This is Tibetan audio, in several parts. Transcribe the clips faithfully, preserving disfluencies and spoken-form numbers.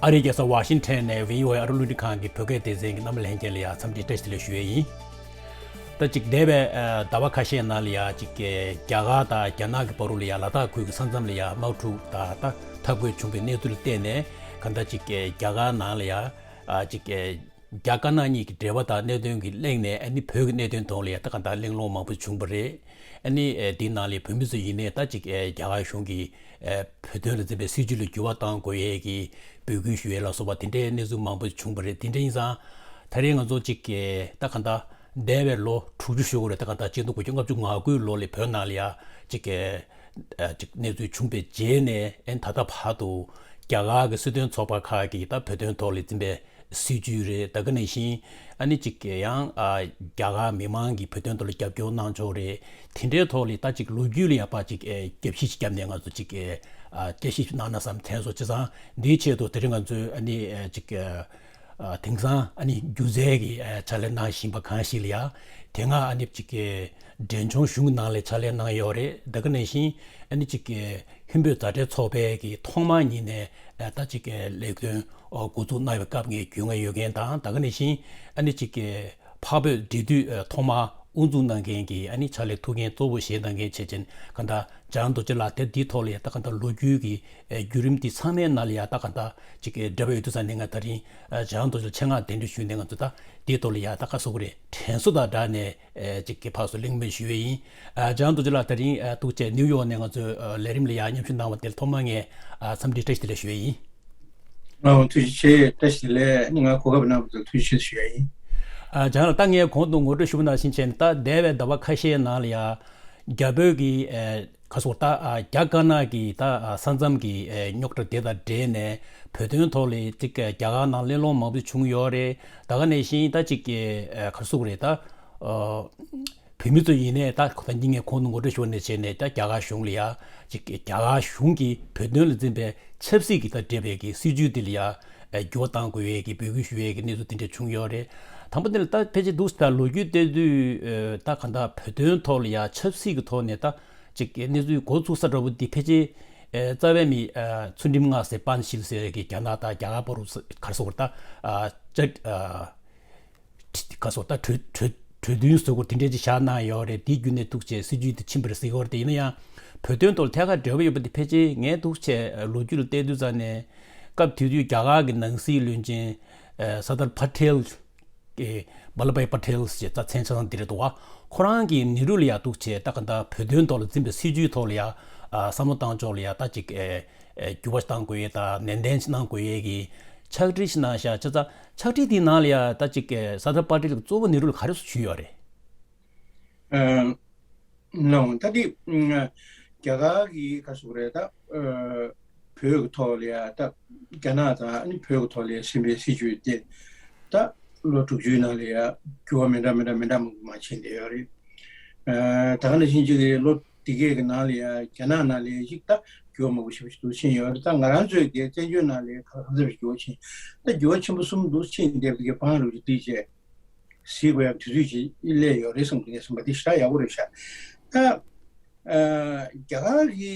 ཨ་རིའི་རྒྱལ་ས་ཝ་ཤིང་ཊོན་ནས་བྷི་ཨོ་ཨེ་ཨ་རི་རླུང་འཕྲིན་ཁང་གི་བོད་སྐད་སྡེ་ཚན་གྱི་རྣམ་པ་ལྷན་རྒྱས་ལ་ཡང་འཚམས་འདྲི་བཀྲ་ཤིས་བདེ་ལེགས་ཞུ་ཡས་ཡིན། ད་ཅིག་འདས་པའི་ཨ་ཟླ་བ་ཁ་ཤས་ནང་ལ་ཡང་ཅིག་རྒྱ་གར་དང་རྒྱ་ནག་གི་བར་དུ་ལ་ཡང་ལ་དྭགས་ཁུལ་གྱི་ས་མཚམས་ལ་ཡང་དམག་འཁྲུག་དང་ད་འཐབ་རྒོལ་བྱུང་བའི་གནས་ཚུལ་ལ་བརྟེན་ནས་གང་ལྟར་ཅིག་རྒྱ་གར་ནང་ལ་ཡང་ཨ་ཅིག་རྒྱ་དཀར་ནག་གཉིས་ཀྱི་འབྲེལ་བ་དང་གནད་དོན་གྱི་གླེང་ནས་ཨ་ནི་བོད་ཀྱི་གནད་དོན་ཐོག་ལ་ཡང་ད་གང་ལྟར་གླེང་སློང་མང་པོ་བྱུང་བ་རེད། ཨ་ནི་ཨེ་འདིའི་ནང་ལ་བོད་མི་ཚོ་ཡིན་ནའི་ད་ཅིག་ཨེ་རྒྱ་གར་གཞུང་གིས་ཨེ་བོད་དོན་ལ་འཛིན་པའི་སྲིད་བྱུས་ལ་འགྱུར་བ་གཏང་དགོས་ཡས་ཀྱི་འབོད་སྐུལ་ཞུ་ཡས་ལ་སོགས་པ་དེ་འདྲའི་གནས་ཚུལ་མང་པོ་བྱུང་བ་རེད། དེ་འདྲ་ཡིན་ཙང་ད་རེས་ང་ཚོ་ཅིག་ཨེ་ད་གང་ལྟར་འདས་པའི་ལོ་དྲུག་ཅུ་ཞུ་དགོས་རེད། ད་གང་ལྟར་ཆིག་སྟོང་དགུ་བརྒྱ་ལྔ་བཅུ་ང་དགུའི་ལོ་ལ་བོད་ནང་ལ་ཡ་ཅིག་ཨེ་ཨེ་ཅིག་གནས་ཚུལ་བྱུང་བའི་རྗེས་ནས་ཨེ་ད་ལྟ་བར་དུ་རྒྱ་གར་གྱི་སྲིད་དོན་ཚོགས་པ་ཁག་གིས་ད་བོད་དོན་ཐོག་ལ་འཛིན་པའི་སྲིད་བྱུས་རེད། ད་ག་ནང་བཞིན་ཨ་ནི་ཅིག་ཡང་ཨ་རྒྱ་གར་མི་མང་གིས་བོད་དོན་ཐོག་ལ་རྒྱབ་སྐྱོར་གནང་ཕྱོགས་རེད། དེ་འདྲའི་ཐོག་ལ་ད་ཅིག་ལོ་རྒྱུས་ལ་ཡང་ཕར་ཅིག་ཨེ་རྒྱབ་བཤིག་ཅིག་བརྒྱབ་ནས་ང་ཚོ་ཅིག་ཨེ་ཨ་དཔྱད་ཞིབ་གནང་ན་བསམ་དྲན་སོང་། བྱས་ཙང་འདིའི་ཆེད་དུ་དེ་རིང་ང་ཚོས་ཨ་ནི་ཨེ་ཅིག་ཨེ་ཨ་དེང་སང་ཨ་ནི་སྒྱུ་རྩལ་གྱི་ཨེ་ཕྱག་ལས་གནང་བཞིན་པ་གང་ཞིག་ལ་ཡང་དེ་སྔ་ཨ་ནི་ཅིག་ཨེ་འབྲས་ལྗོངས་གཞུང་གི་ནང་ལ་ཕྱག་ལས་གནང་ཡོད་རེད། ད་ག་ནང་བཞིན་ཨ་ནི་ཅིག་ཨེ་ཧིན་བོད་མཛའ་འབྲེལ་ཚོགས་པའི་གི་ཐོག་མ་ཉིད་ནས་ཨ་ད་ཅིག་ཨེ་ལས་དོན་ཨོ་འགོ་འཛུགས་གནང་བའི་སྐབས་ངས་རྒྱུས་མངའ་ཡོད་མཁན་དང་། ད་ག་ནང་བཞིན་ཨ་ནི་ཅིག་ཨེ་འཕགས་བོད་འབྲེལ་མཐུད་ཨེ་ཐོག་མ་དབུ་འཛུགས་གནང་མཁན་གྱི་ཨ་ནི་ཕྱག་ལས་ཐུགས་འགན་གཙོ་བོ་བཞེས་གནང་མཁན་བྱས་ཙང་གང་ལྟར་འཇམ་དབྱངས་རྡོ་རྗེ་ལགས་དེ་འདིའི་ཐོག་ལ་ཡང་ད་གང་ལྟར་ལོ་རྒྱུས་ཀྱི་ཨེ་བརྒྱུད་རིམ་འདི་ཚང་མའི་ནང་ལ་ཡང་ད་གང་ལྟར་ཅིག་གི་འབྲེལ་བ་ཡོད་དུས་ཙང་ནས་ང་ད་རིང་ཨ་འཇམ་དབྱངས་རྡོ་རྗེ་ལ་ཆེད་མངགས་གདན་འདྲེན་ཞུས་ནས་ང་ཚོ་ད་འདིའི་ཐོག་ལ་ཡང་ད་ག་ཟེར་དགོས་རེད། དྲན་གསོ་དང་སྦྲགས་ནས་ཨེ་ཅིག་གི་ཕར་ཚུར་གླེང་མོལ་ཞུས་པ་ཡིན། ཨ་འཇམ་དབྱངས་རྡོ་རྗེ་ལགས་ད་རིང་ཨ་ཐུགས་རྗེ་ཆེ། ནིའུ་ཡོག་ནས་ང་ཚོའི་ཨ་ལས་རིམ་ལ་ཡང་མཉམ་ཞུགས་གནང་བ་དེར་ཐོག་མར་ངས་ཨ་འཚམས་འདྲི་བཀྲ་ཤིས་བདེ་ལེགས་ཞུ་ཡ་ཡིན། ཨོ་ཐུགས་རྗེ་ཆེ། བཀྲ་ཤིས་བདེ་ལེགས། ང་གོ་སྐབས་གནང་བ་དང་ཐུགས་རྗེ་ཆེ་ཞུ་ཡ་ཡིན། ཨ་འཇམ་ལགས་ད་ངས་གོང་དུ་ངོ་སྤྲོད་ཞུ་བ་ནང་བཞིན་བྱས་ནས་ད་འདས་པའི་ཟླ་བ་ཁ་ཤས་ནང་ལ་ཡང་རྒྱ་བོད་ཀྱི་ཨ་ག་ཟེར་ད་ཨ་རྒྱ་དཀར་ནག་གི་ད་ཨ་ས་མཚམས་ཀྱི་ཨ་རྙོག་དྲ་དེ་དང་འབྲེལ་ནས་བོད་དོན་ཐོག་ལ་ཅིག་རྒྱ་གར་ནང་གླེང་སློང་མང་པོ་བྱུང་ཡོད་རེད། ད་ག་ནང་བཞིན་ད་ཅིག་ཨ་ག་ཟེར་རེད་ད་ཨ་བོད་མི་ཚོ་ཡིན་ནའི་ད་ཁོ་ད་ཉིན་ངས་གོང་དུ་ངོ་སྤྲོད་ཞུ་བ་ནས་བྱས་ནས་ད་རྒྱ་གར་གཞུང་ལ་ཡ་ཅིག་རྒྱ་གར་གཞུང་གིས་བོད་དོན་ལ་འཛིན་པའི་ཆབ་སྲིད་ཀྱི་ད་འབྲེལ་བའི་གི་སྲིད་བྱུས་འདི་ལ་ཡ་འགྱུར་བ་གཏང་དགོས་ཡས་ཀྱི་འབོད་སྐུལ་ཞུ་ཡས་ཀྱི་གནས་ཚུལ་དེ་འདྲ་བྱུང་ཡོད་རེད། དང་པོ་འདི་ལ་ད་ཕལ་ཆེར་འདུག་ད་ལོ་རྒྱུས་བལྟས་དུས་ད་ག་ད་བོད་དོན་ཐོག་ལ་ཡ་ཆབ་སྲིད་ཀྱི་ཐོག་ནས་ད་ཅིག་གནས་ཚུལ་འགོ་ཚུགས་ས་འདྲ་བོ་འདི་ཕལ་ཆེར་རྩ་བའི་མི་ཚུལ་ཁྲིམས་མངའ་ཟེར་པཱན་ཤིལ་ཟེར་གྱི་རྒྱ་ནག་དང་རྒྱ་གར་བར་དུ་ག་རེ་ཟེར་དགོས་རེད་ད་ཅིག་ག་སོགས་ད་གྲོས་གྲོས་གྲོས་མཐུན་བཟོ་དགོས་དེ་འདྲས་ཅིག་བཞག་གནང་ཡོད་རེད། དེའི་བརྒྱུད་ནས་འདུག་བྱས་སྲིད་བྱུས་དེ་ཕྱིན་པ་རེད་ཟེར་གྱི་ཡོད་རེད། དེ་ཡིན་ན་ཡང་བོད་དོན་ཐོག་ཐད་ཀར་འབྲེལ་བ་ཡོད་པ་དེ་ཕལ་ཆེར་ངས་འདུག་བྱས་ལོ་རྒྱུས་ལ་བལྟས་དུས་ཙང་ནས་སྐབས་དེ་དུས་རྒྱ་གར་གྱི་ནང་སྲིད་བློན་ཆེན་ཨ་སར་དར་པ་ཏེལ་གྱི་བལ་བྷ་བྷའི་པ་ཏེལ་ཞེས་ད་མཚན་ཆ་ཚང་འདི་རེད་འདུག་བ། ཁོ་རང་གིས་ནེ་རུ་ལ་ཡང་འདུག་བྱས་ད་ག་ད་བོད་དོན་ཐོག་ལ་འཛིན་པའི་སྲིད་བྱུས་ཐོག་ལ་ཡང་ཨ་བསམ་བློ་བཏང་ཕྱོགས་ལ་ཡང་ད་ཅིག་ཨ་ཨ་འགྱུར་བ་བཏང་དགོས་ཡས་དང་ནན་ཏན་གནང་དགོས་ཡས་ཀྱི་ཕྱག་བྲིས་ཤིག་གནང་བཞག་བྱས་ཙང་ཕྱག་བྲིས་དེའི་ནང་ལ་ཡང་ད་ཅིག་ཨ་སར་དར་པ་ཏེལ་གྱིས་གཙོ་བོ་ནེ་རུ་ལ་ག་རེ་ཞུས་ཡོད་རེད། ཨ་ལགས་ད་དེ་ཨ་རྒྱ་གར་གྱི་ག་ཟེར་དགོས་རེད་ད་ཨ་བོད་ཀྱི་ཐོག་ལ་ཡ་ད་རྒྱ་ནག་དང་ཨ་ནི་བོད་ཀྱི་ཐོག་ལ་ཡ་ཟིན་པའི་སྲིད་བྱུས་དེ་ད་ལོ་དྲུག་ཅུའི་ནང་ལ་ཡ་འགྱུར་བ་མི་འདྲ་མི་འདྲ་མི་འདྲ་མང་པོ་མ་ཕྱིན་བསྡད་ཡོད་རེད། ཨ་ད་ག་ནང་བཞིན་ཅིག་ལོ་འདི་གས་ཀྱི་ནང་ལ་ཡ་རྒྱ་ནག་ནང་ལ་ཡ་ཞིག་ད་འགྱུར་བ་མང་པོ་ཞེ་པོ་ཞིག་འདུག་ཕྱིན་ཡོད་རེད། ད་ང་རང་ཚོའི་དེ་བཙན་བྱོལ་ནང་ལ་ཡ་གང་འཚམ་ཞིག་འགྱུར་བ་ཕྱིན་ད་འགྱུར་བ་ཆེན་པོ་གསུམ་འདུག་ཕྱིན་བསྡད་པའི་གི་བང་རུ་ཅིག་བསྡུས་བྱས། གཟིགས་དགོས་ཡག་དུས་ཚོད་ཅིག་སླེབས་ཡོད་རེད་བསམ་གྱི་འདུག་བསམ་པ་འདི་ཞེ་དྲག་ཡག་པོ་རེད་ཤག་ད་ཨ་རྒྱ་གར་གྱི་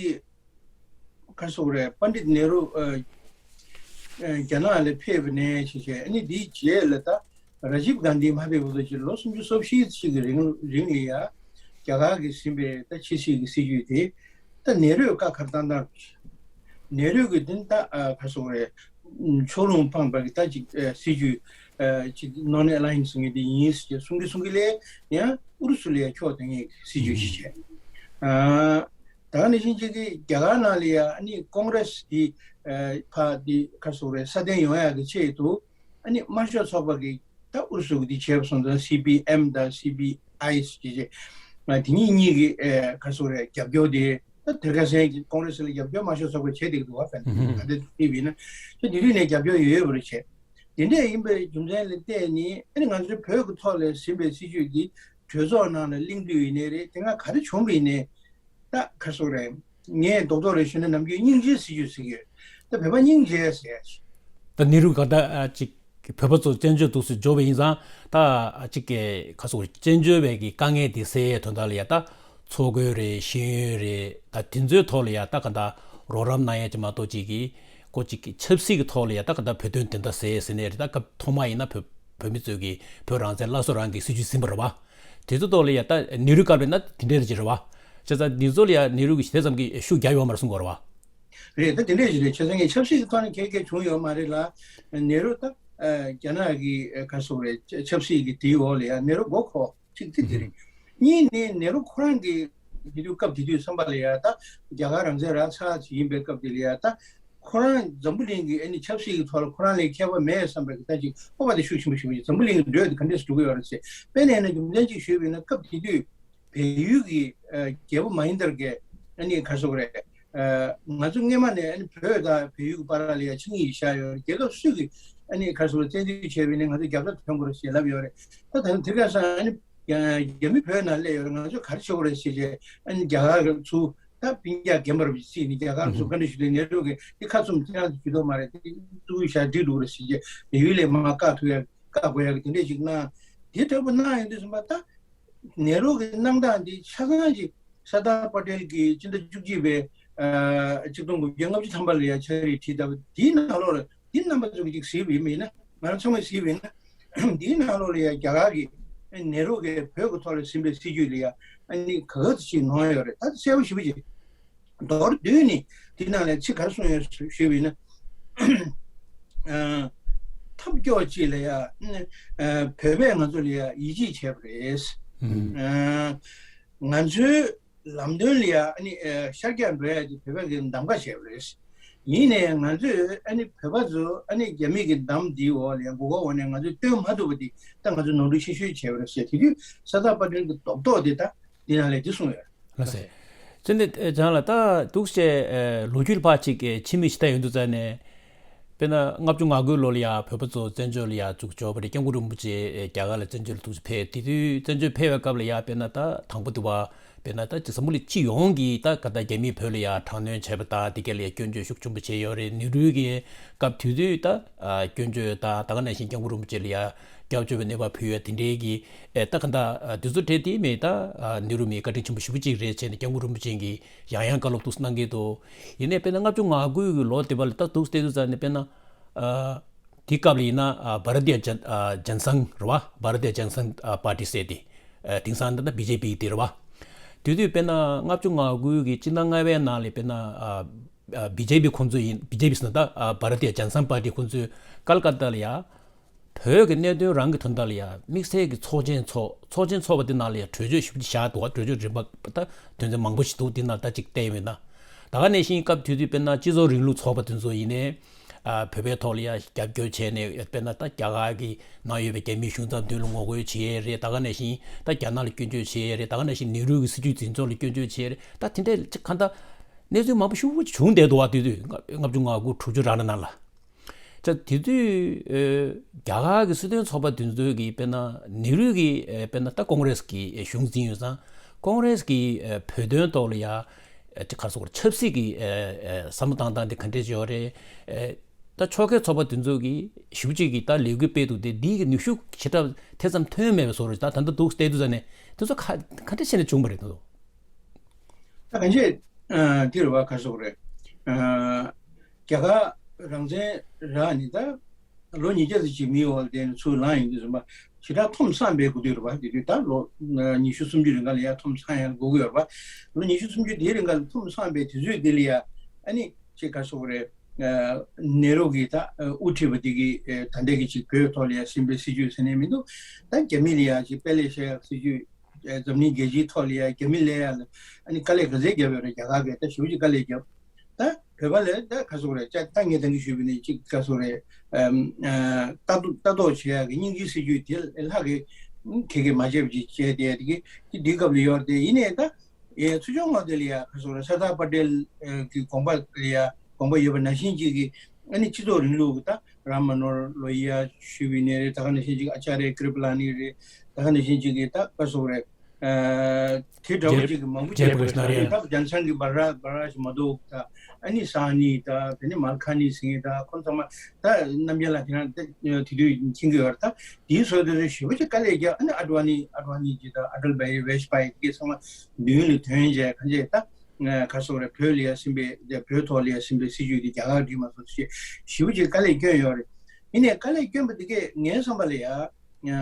ག་རེ་ཟེར་དགོས་རེད། པཎ་ཌིད་ནེ་རུ་ཨ་ཨ་རྒྱ་ནག་ལ་ཕེབས་པ་ནས་བྱས་བྱས་ཨ་ནི་འདིའི་རྗེས་ལ་ད་ར་ཇིབ་གྷན་དྷི་མ་ཕེབས་བར་དུ་ཅིག་ལོ་སུམ་ཅུ་སོ་བཞི་ཅིག་གི་རིང་རིང་ལ་ཡ་རྒྱ་གར་གྱིས་ཟིན་པའི་ད་ཕྱི་སྲིད་ཀྱི་སྲིད་བྱུས་དེ་ད་ནེ་རུས་བཀའ་ཁ་བཏང་སྟངས་རེད། ནེ་རུས་ཀྱི་འདི་ད་ཨ་ག་རེ་ཟེར་དགོས་རེད། ཕྱོགས་ལྷུང་འཕངས་པ་གི་ད་ཅིག་ཨ་སྲིད་བྱུས་ཨ་ཅིག་ནོར་ནེ་ཨ་ལ་ཡན་སི་ཟེར་མཁན་དེ་ཡིན་ཟེར་གསུང་གི་གསུང་གི་ལས་ཡང་ཨུ་རུ་སུ་ལ་ཡང་ཁྱོག་གཏོང་མཁན་གྱི་སྲིད་བྱུས་ཤིག་བྱས། ཨ་ད་ག་ནང་བཞིན་ཅིག་གི་རྒྱ་གར་ནང་ལ་ཡང་ཨ་ནི་ཀོང་རེ་སི་དེ་ཨ་ཕར་དེ་ག་རེ་ཟེར་དགོས་རེད། སྲ་བརྟན་ཡོང་ཡག་གི་ཆེད་དུ་ཨ་ནི་དམར་ཤོག་ཚོགས་པ་གི་ད་ཨུ་རུ་སུ་གི་དེ་བྱས་པ་སོང་ཙང་སི་པི་ཨེམ་དང་སི་པི་ཨའི་ཟེར་བྱས་ཨ་དེ་གཉིས་གཉིས་ཀྱི་ཨ་ག་རེ་ཟེར་དགོས་རེད། རྒྱབ་སྐྱོར་དེ། ད་དེ་ག་སེང་གི་ཀོང་རེ་སི་ལ་རྒྱབ་སྐྱོར་དམར་ཤོག་ཚོགས་པས་བྱས་བསྡད་ཀྱི་འདུག་བ། ཧྥན་ཧུམ་ཧུམ། ད་ལྟ་དེ་བྱས་པ་ཡིན་ན་ད་དེ་དུས་ནས་རྒྱབ་སྐྱོར་ཡོད་པ་རེད་བྱས། དེ་འདྲས་ཡིན་པའི་རྒྱུ་མཚན་ལ་བརྟེན་ནས་ཨ་ནི་ང་ཚོའི་བོད་ཀྱི་ཐོག་ལ་ཟིན་པའི་སྲིད་བྱུས་འདི་གྲོས་ཚོགས་ནང་ལ་གླེང་དུས་ཡིན་ནའི་རེད། དེ་སྔ་ག་རེ་བྱུང་བ་ཡིན་ནའི་ད་ག་རེ་ཟེར་དགོས་རེད། ངས་རྡོག་རྡོག་རེ་ཞུས་ན་ནམ་རྒྱུན་སྙིང་རྗེའི་སྲིད་བྱུས་ཟེར་གྱི་ཡོད། ད་བོད་པ་སྙིང་རྗེ་ཟེར་ཡ་ཞིག་ད་ནེ་རུ་ག་ད་ཨ་ཅིག་བོད་པ་ཚོ་བཙན་བྱོལ་དུ་སུ་འབྱོར་བ་ཡིན་ཙང་ད་ཨ་ཅིག་གི་ག་ཟེར་དགོས་རེད། བཙན་བྱོལ་བའི་གི་དཀའ་ངལ་འདི་སེལ་ཡའི་དོན་དག་ལ་ཡ་ད་འཚོ་གོས་རེད། ཤེས་ཡོན་རེད། ད་དེ་ཚོའི་ཐོག་ལ་ཡ་ད་ག་ད་རོགས་རམ་གནང་ཡ་ཅིག་མ་གཏོགས་ཅིག་གི་ ཀོ་ཅིག་གི་ཆབ་སྲིད་ཀྱི་ཐོག་ལ་ཡ་ད་ག་ད་བོད་དོན་དེ་འདྲ་ཟེར་ཟེར་ནས་རེད། ད་སྐབས་ཐོག་མ་ཡིན་ན་བོད་བོད་མི་ཚོས་ཀྱི་བོད་རང་བཙན་སླར་གསོ་རང་གི་སྲིད་ཇུས་ཟིན་པ་རེད་བ། དེ་ཚོ་ཐོག་ལ་ཡ་ད་ནེ་རུ་སྐབས་རེད་ན་དེ་འདྲ་རེད་ཅེས་རེད་བ། བྱས་ཙང་འདི་ཚོ་ལ་ཡ་ནེ་རུ་གིས་དེ་ཙམ་གྱི་ཤུགས་རྒྱབ་ཡོད་མ་རེད་གསུང་གི་ཡོད་རེད་བ། རེད། ད་དེ་འདྲས་ཞིག་རེད། བྱས་ཙང་ངས་ཆབ་སྲིད་ཀྱི་ཐོག་ནས་གལ་གལ་བྱུང་ཡོད་མ་རེད་ལ། ནེ་རུ་ད་རྒྱ་ནག་གི་ག་སོག་རེད། ཆབ་སྲིད་ཀྱི་དེའི་འོག་ལ་ཡ་ནེ་རུ་མགོ་འཁོར། གཅིག་དེ་དེ་རེད། གཉིས་ནི་ནེ་རུ་ཁོ་རང་གི་དེ་དུས་སྐབས་དེ་དུས་བསམ་པ་ལ་ཡ་ད་རྒྱ་གར་རང་བཙན་རག་ཚར་ཅིག་ཡིན་པའི་སྐབས་དེ་ལ་ཡ་ད་ཁོ་རང་འཛམ་བུ་གླིང་གི་ཨ་ནི་ཆབ་སྲིད་ཀྱི་ཐོག་ལ་ཁོ་རང་ལས་མཁས་པ་མེད་བསམ་པའི་ད་ཅིག་སྤོབས་པ་དེ་ཤུགས་ཆེན་པོ་ཞིག་འཛམ་བུ་གླིང་གི་འགྲོས་དེ་ག་འདྲས་སུ་འགྲོ་གི་ཡོད་རེད་ཟེར། དཔེར་ན་ཡིན་ན་རྒྱུ་མཚན་གཅིག་ཞུས་པ་ཡིན་ན་སྐབས་དེ་དུས་བལ་ཡུལ་གྱི་རྒྱལ་པོ་མ་ཧིན་དར་གྱིས་ཨ་ནི་ག་སོག་རེད། ང་ཚོ་སྔས་མ་ནས་ཨ་ནི་བོད་དང་བལ་ཡུལ་གྱི་བར་ལ་ཡ་ཆིངས་ཡིག་བཞག་ཡོད་རེད། རྒྱལ་ཁབ་སུ་གིས་ཨ་ནི་ག་སོག་རེད། བཙན་འཛུལ་བྱས་པ་ཡིན་ན་ང་ཚོ་རྒྱབ་ལ་ཐོན་དགོས་རེད་ཞེས་ལབ་ཡོད་རེད། ད་ད་དེ་ག་སང་ཨ་ནི་རྒྱ་མི་བོད་ནང་སླེབས་ཡོད་རེད། ང་ཚོ་ག་རེ་བྱེད་དགོས་རེད་ཞེས་བྱས་ཨ་ནི་རྒྱ་གར་གྱི་ཚུར་ད་སྤུན་ཀྱག་རྒན་པར་བརྩིས་ནས་རྒྱ་གར་ཚུར་བཀའ་འདྲི་ཞུས་ཏེ་ནེ་རུ་གིས་འདི་ཁ་བཙུམ་ཁྱེད་རང་ཚོ་ཇུས་གཏོགས་མ་རེད། དེ་གཙུག་གི་ཞག་བསྒྲིགས་འདུག་རེད་ཟེར་རྗེས་བལ་ཡུལ་ལས་མར་བཀག་ཐུབ་ཡ་བཀག་དགོས་ཡ་གི་དེ་འདྲས་ཅིག་གནང་། དེ་འདྲ་པོ་གནང་ཡོང་དུས་ཙམ་པ་ད་ནེ་རུ་གི་གནང་སྟངས་འདི་ཆ་ཚང་ཅིག་སར་དར་པ་ཏེལ་གྱིས་སྤྱི་ཟླ་བཅུ་གཅིག་པའི་ཆིག་སྟོང་དགུ་བརྒྱ་ལྔ་བཅུ་ཐམ་པ་ལ་ཡ་ཕྱག་བྲིས་བྲིས་ད་པ་དེའི་ནང་ལོགས་ལ་འདི་རྣམ་པ་ཚོ་གིས་ཅིག་གཟིགས་པ་ཡིན་ན། ང་རང་ཚང་མས་གཟིགས་པ་ཡིན་ན། འདིའི་ནང་ལོགས་ལ་ཡ་རྒྱ་གར་གྱིས་ནེ་རུ་གིས་བོད་ཀྱི་ཐོག་ལ་ཟིན་པའི་སྲིད་ཇུས་ལ་ཡ་ཨ་ནི་ག་ག་ཚོད་ཅིག་ནོར་ཡོད་རེད། ད་གསལ་པོ་ཞེ་པོ་ཅིག་མདོར་བསྡུས་ནས་འདི་ནང་ལ་ཚིག་ག་རེ་གསུངས་ཡོད་ཞུས་པ་ཡིན་ན། ཐབས་སྐྱོ་ཅིག་ལ་ཡ་བོད་པས་ང་ཚོ་ལ་ཡ་ཡིད་ཆེས་བྱས་པ་རེད། ང་ཚོའི་ལམ་སྟོན་ལ་ཡ་ཨ་ནི་ཤར་རྒྱག་འགྲོ་ཡ་དེ་བོད་པ་གིས་གདམ་ག་བྱས་པ་རེད། ཡིན་ནའི་ང་ཚོས་ཨ་ནི་བོད་པ་ཚོ་ཨ་ནི་རྒྱ་མི་གི་གདམ་འདིའི་འོག་ལ་ཡ་མགོ་སྐོར་འོག་ནས་ང་ཚོས་སྟོན་མ་ཐུབ་པ་དེ་ད་ང་ཚོས་ནོར་འཁྲུལ་ཆེ་ཤོས་བྱས་པ་རེད་ཟེར། དེ་དུས་སར་དར་པ་ཏེལ་གྱི་རྡོག་རྡོག་དེ་ད་འདི་ནང་ལ་འདི་གསུངས་ཡོད། ལགས་སེ། བྱས་ནས་ཨེ་ཅང་ལགས་ད་འདུག་སེ་ཨེ་ལོ་རྒྱུས་ཕར་ཅིག་ཨེ་ཕྱི་མིག་ཅིག་ལྟ་ཡོང་དུས་ཙ་ནས། དཔེར་ན་ལྔ་བཅུ་ང་དགུའི་ལོ་ལ་ཡ་བོད་པ་ཚོ་བཙན་བྱོལ་ལ་ཡ་བཙུགས་འབྱོར་བ་རེད། སྐྱབས་མགོན་རིན་པོ་ཆེ་ཨེ་རྒྱ་གར་ལ་བཙན་བྱོལ་ལ་འདུག་སེ་ཕེབས། དེ་དུས་བཙན་བྱོལ་ཕེབས་པའི་སྐབས་ལ་ཡ་དཔེར་ན་ད་དང་པོ་དུ་བ་དཔེར་ན་ད་འཛམ་བུ་གླིང་སྤྱི་ཡོངས་ཀྱིས་ད་ག་ད་རྒྱ་མིས་བོད་ལ་ཡ་དྲག་གནོན་བྱས་པ་དང་དེ་ག་ལ་ཡ་སྐྱོན་བརྗོད་ཤུགས་ཆེན་པོ་བྱས་ཡོད་རེད། ནེ་རུ་གིས་སྐབས་དེ་དུས་ད་ཨ་སྐྱོན་བརྗོད་དང་ད་ག་ནང་བཞིན་སྐྱབས་མགོན་རིན་པོ་ཆེ་ལ་ཡ་སྐྱབས་བཅོལ་བའི་གནས་བབ་ཕུལ་ཡ་དེ་འདྲའི་གི་ཨེ་ད་ག་ད་ཨ་དེ་ཚོ་གྲས་དེ་མེད། ད་ཨ་ནེ་རུ་མི་བཀའ་དྲིན་ཆེན་པོ་ཞེ་པོ་ཅིག་རེད་བྱས་ནས་སྐྱབས་མགོན་རིན་པོ་ཆེ་གིས་ཡང་ཡང་བཀའ་སློབ་ཏོག་ཙམ་གནང་གི་འདུག་ཡིན་ནའི་དཔེར་ན་ལྔ་བཅུ་ང་དགུ་གི་ལོ་དེ་བ་ལ་ད་འདུག་སེ་བལྟས་དུས་ཙ་ནས་དཔེར་ན། ཨ་དེའི་སྐབས་ལ་ཡིན་ན་ཨ་བྷ་ར་ཏི་ཡ་ཇན་ཨ་ཇན་སང་རེད་བ། བྷ་ར་ཏི་ཡ་ཇན་སང་ཨ་པར་ཏི་ཟེར་ཏེ། ཨ་དེང་སང་ད་ལྟ་བི་ཇེ་པི་དེ་རེད་བ། དེ་དུས་དཔེར་ན་ལྔ་བཅུ་ང་དགུ་གི་སྤྱི་ཟླ་ལྔ་པའི་ནང་ལ་དཔེར་ན་ཨ་ཨ་བི་ཇེ་པི་ཁོང་ཚོ་ཡིན། བི་ཇེ་པི་ཟེར་ན་ད་ཨ་བྷ་ར་ཏི་ཡ་ཇན་སང་པར་ཏི་ཁོང་ཚོས་ཀལ་ཀ་ཏ་ལ་ཡ། བོད་ཀྱི་གནད་དོན་རང་གི་དོན་དག་ལ་ཡ་དམིགས་བསལ་གྱི་ཚོགས་ཆེན་ཚོགས། ཚོགས་ཆེན་ཚོགས་པ་དེ་ནང་ལ་ཡ་གྲོས་ཆོད་ཞིབ་ཅིག་བཞག་འདུག་བ། གྲོས་ཆོད་རིམ་པ་ད་དོན་ཚན་མང་པོ་ཞིག་འདུག་དེ་ནང་ད་ཅིག་བལྟས་ཡོད་ན། ད་ག་ནང་བཞིན་སྐབས་དེ་དུས་དཔེར་ན་སྤྱི་ཚོགས་རིང་ལུགས་ཚོགས་པ་དེ་ཚོ་ཡིན་ནའི། ཨ་བོད་པའི་ཐོག་ལ་ཡ་རྒྱབ་སྐྱོར་བྱས་ནས་དཔེར་ན་ད་རྒྱ་གར་གྱི་ནང་ཡོད་པའི་རྒྱ་མིའི་གཞུང་ཚབ་མདུན་ལ་ངོ་རྒོལ་བྱེད་ཡས་རེད། ད་ག་ནང་བཞིན་ད་རྒྱ་ནག་ལ་སྐྱོན་བརྗོད་བྱེད་ཡས་རེད། ད་ག་ནང་བཞིན་ནེ་རུ་གི་སྲིད་བྱུས་འཛིན་ཕྱོགས་ལ་སྐྱོན་བརྗོད་བྱེད་ཡས་རེད། ད་དེ་འདྲའི་ཅིག་གང་ལྟར་གནས་ཚུལ་མང་པོ་ཞེ་པོ་བྱུང་བསྡད་འདུག་བ། དེ་དུས་ལྔ་བཅུ་ང་དགུ་དྲུག་ཅུ་རང་རེ་ནང་ལ། ད་དེ་དུས་ཨེ་རྒྱ་གར་གྱི་སྲིད་དོན་ཚོགས་པ་དེ་ཚོ་གིས་དཔེར་ན་ནེ་རུ་གིས་ཨེ་དཔེར་ན་ད་ཀོང་རེས་ཀྱི་ཨེ་གཞུང་འཛིན་ཡོད་ཙང་། ཀོང་རེས་ཀྱི་ཨེ་བོད་དོན་ཐོག་ལ་ཡ་ཨེ་ཅིག་ག་རེ་ཟེར་དགོས་རེད། ཆབ་སྲིད་ཀྱི་ཨེ་ཨེ་བསམ་བློ་བཏང་སྟངས་དེ་ག་འདྲས་ཅིག་ཡོད་རེད། ཨེ་ད་ཕྱོགས་འགལ་ཚོགས་པ་དེ་ཚོ་གིས་ཞེ་པོ་ཅིག་གིས་ད་ལས་འགུལ་སྤེལ་འདུག་སྟེ། འདི་གི་ནུས་ཤུགས་ཞེ་དྲག་དེ་ཙམ་ཐོན་མེད་པའི་བཟོ་འདྲ་ཅིག་ད་ད་ལྟ་འདུག་སེ་བལྟས་དུས་ཙ་ནས་དེ་ཚོ་ག་ག་འདྲས་བྱས་ནས་བྱུང་བ་རེད། དེ་ཚོ། ད་གང་ཅི། ཨ་དེ་རེད་བ། ག་རེ་ཟེར་དགོས་རེད། ཨ་རྒྱ་གར་རང་བཙན་རག་ནས་ད་ལོ་ཉིས་བརྒྱ་ཙམ་ཅིག་མིའི་འོག་ལ་བསྡད་ནས་ཚུར་ལངས་ཡོང་དུས་ཙམ་པ་ཞེ་དྲག་ཐོམ་སངས་པའི་དགོས་དུས་རེད་བ། དེ་དུས་ད་ལོ་ཉི་ཤུ་སུམ་ཅུ་རིང་ག་ལ་ཡ་ཐོམ་སངས་ཡ་དགོས་ཀྱི་ཡོད་རེད་བ། ལོ་ཉི་ཤུ་སུམ་ཅུ་དེའི་རིང་ག་ལ་ཐོམ་སངས་པའི་དུས་ཚོད་དེ་ལ་ཡ་ཨ་ནི་ཅིག་ག་རེ་ཟེར་དགོས་རེད། ཨ་ནེ་རུ་གིས་ད་དབུ་ཁྲིད་པ་དེ་གིས་ཨ་ད་ལྟའི་གི་ཅིག་བོད་ཐོག་ལ་ཡ་ཟིན་པའི་སྲིད་ཇུས་ཟེར་ནས་མི་འདུག་ད་རྒྱ་མི་ལ་ཡ་ཅིག་དཔེ་ལེགས་བཤད་ཡ་སྲིད་ཇུས། འཛམ་གླིང་རྒྱལ་སྤྱིའི་ཐོག་ལ་ཡ་རྒྱ་མི་ལ་ཡ་ལ་ཨ་ནི་དཀའ་ལས་ག་ཚད་བརྒྱབ་ཡོད་རེད། རྒྱ་གར་གིས་ད་ཞེ་པོ་ཅིག་དཀའ་ལས་བརྒྱབ། ད་བོད་པ་ལ་ད་ག་རེ་ཟེར་དགོས་རེད། ཅག་ད་ངས་ད་གིན་ཞུས་པ་ནི་ཅིག་ག་རེ་ཟེར་དགོས་རེད། ཨམ་ཨ་ལྟ་རྟོག་ལྟ་རྟོག་བྱེད་ཡག་གི་སྙིང་རྗེའི་སྲིད་ཇུས་དེ་ལྷག་གི་ཁྱེད་ཀྱིས་མ་བརྗེད་པ་ཅིག་བྱས་ཏེ་དེ་གི་དེ་འདིའི་སྐབས་ལ་ཡོད་རེད་དེ། ཡིན་ནའི་ད་ཡ་ཚུར་ཕྱོགས་ངོས་དེ་ལ་ཡ་ག་རེ་ཟེར་དགོས་རེད། སར་དར་པ་ཏེལ་གི་དགོངས་པ་ལ་ཡ་དགོངས་པ་ཡོད་པ་ནང་བཞིན་ཅིག་གི་ཨ་ནི་སྤྱི་ཚོགས་རིང་ལུགས་ཀྱི་ད་རམ་མ་ནོ་ཧར་ལོ་ཧི་ཡ་ཞུས་པ་ཡིན་ནའི་རེད། ད་ག་ནང་བཞིན་ཅིག་ཨ་ཅཱརྱ་ཀྲི་པ་ལ་ནི་རེད། ད་ག་ནང་བཞིན་ཅིག་གི་ད་ག་རེ་ཟེར་དགོས་རེད། ཨ་དེ་འདྲ་བོ་ཅིག་གི་མང་པོ་ཇེ་ཡ་ཇེ་ཡ་ད་ཇན་སང་གི་བྷ་ར་ཇ་བྷ་ར་ཇ་མ་དོ་ད་ཨ་ནི་སང་ནི་ད་དེ་ནི་མལ་ཁ་ནི་ཟེར་མཁན་ད་ཁོང་ཚང་མ་ད་རྣམ་རྒྱལ་ལགས་དེ་རང་ད་དེ་དུས་མཁྱེན་གྱི་ཡོད་རེད། ད་དེའི་ཚོ་དེ་ཚོ་ཞེ་པོ་ཅིག་དཀའ་ལས་རྒྱག་ཨ་ནི་ཨ་ཌ་ཝ་ནི་ཨ་ཌ་ཝ་ནི་ཅིག་ད་ཨ་ཊལ་བྷའི་ཝེ་ཇ་པ་ཡི་དེ་གས་ཚང་མ་མདུན་ལ་ཐོན་བྱས་གང་བྱས་ད། ག་རེ་ཟེར་དགོས་རེད། བོད་ལ་ཡ་ཟིན་པའི་བོད་ཐོག་ལ་ཡ་ཟིན་པའི་སྲིད་ཇུས་དེ་རྒྱ་གར་འགྲིག་མ་སོང་ཞེས་ཞེ་པོ་ཅིག་དཀའ་ལས་བསྐྱོན་ཡོད་རེད། ཡིན་ནའི་དཀའ་ལས་བསྐྱོན་པ་དེ་གས་ངའི་བསམ་པ་ལ་ཡ།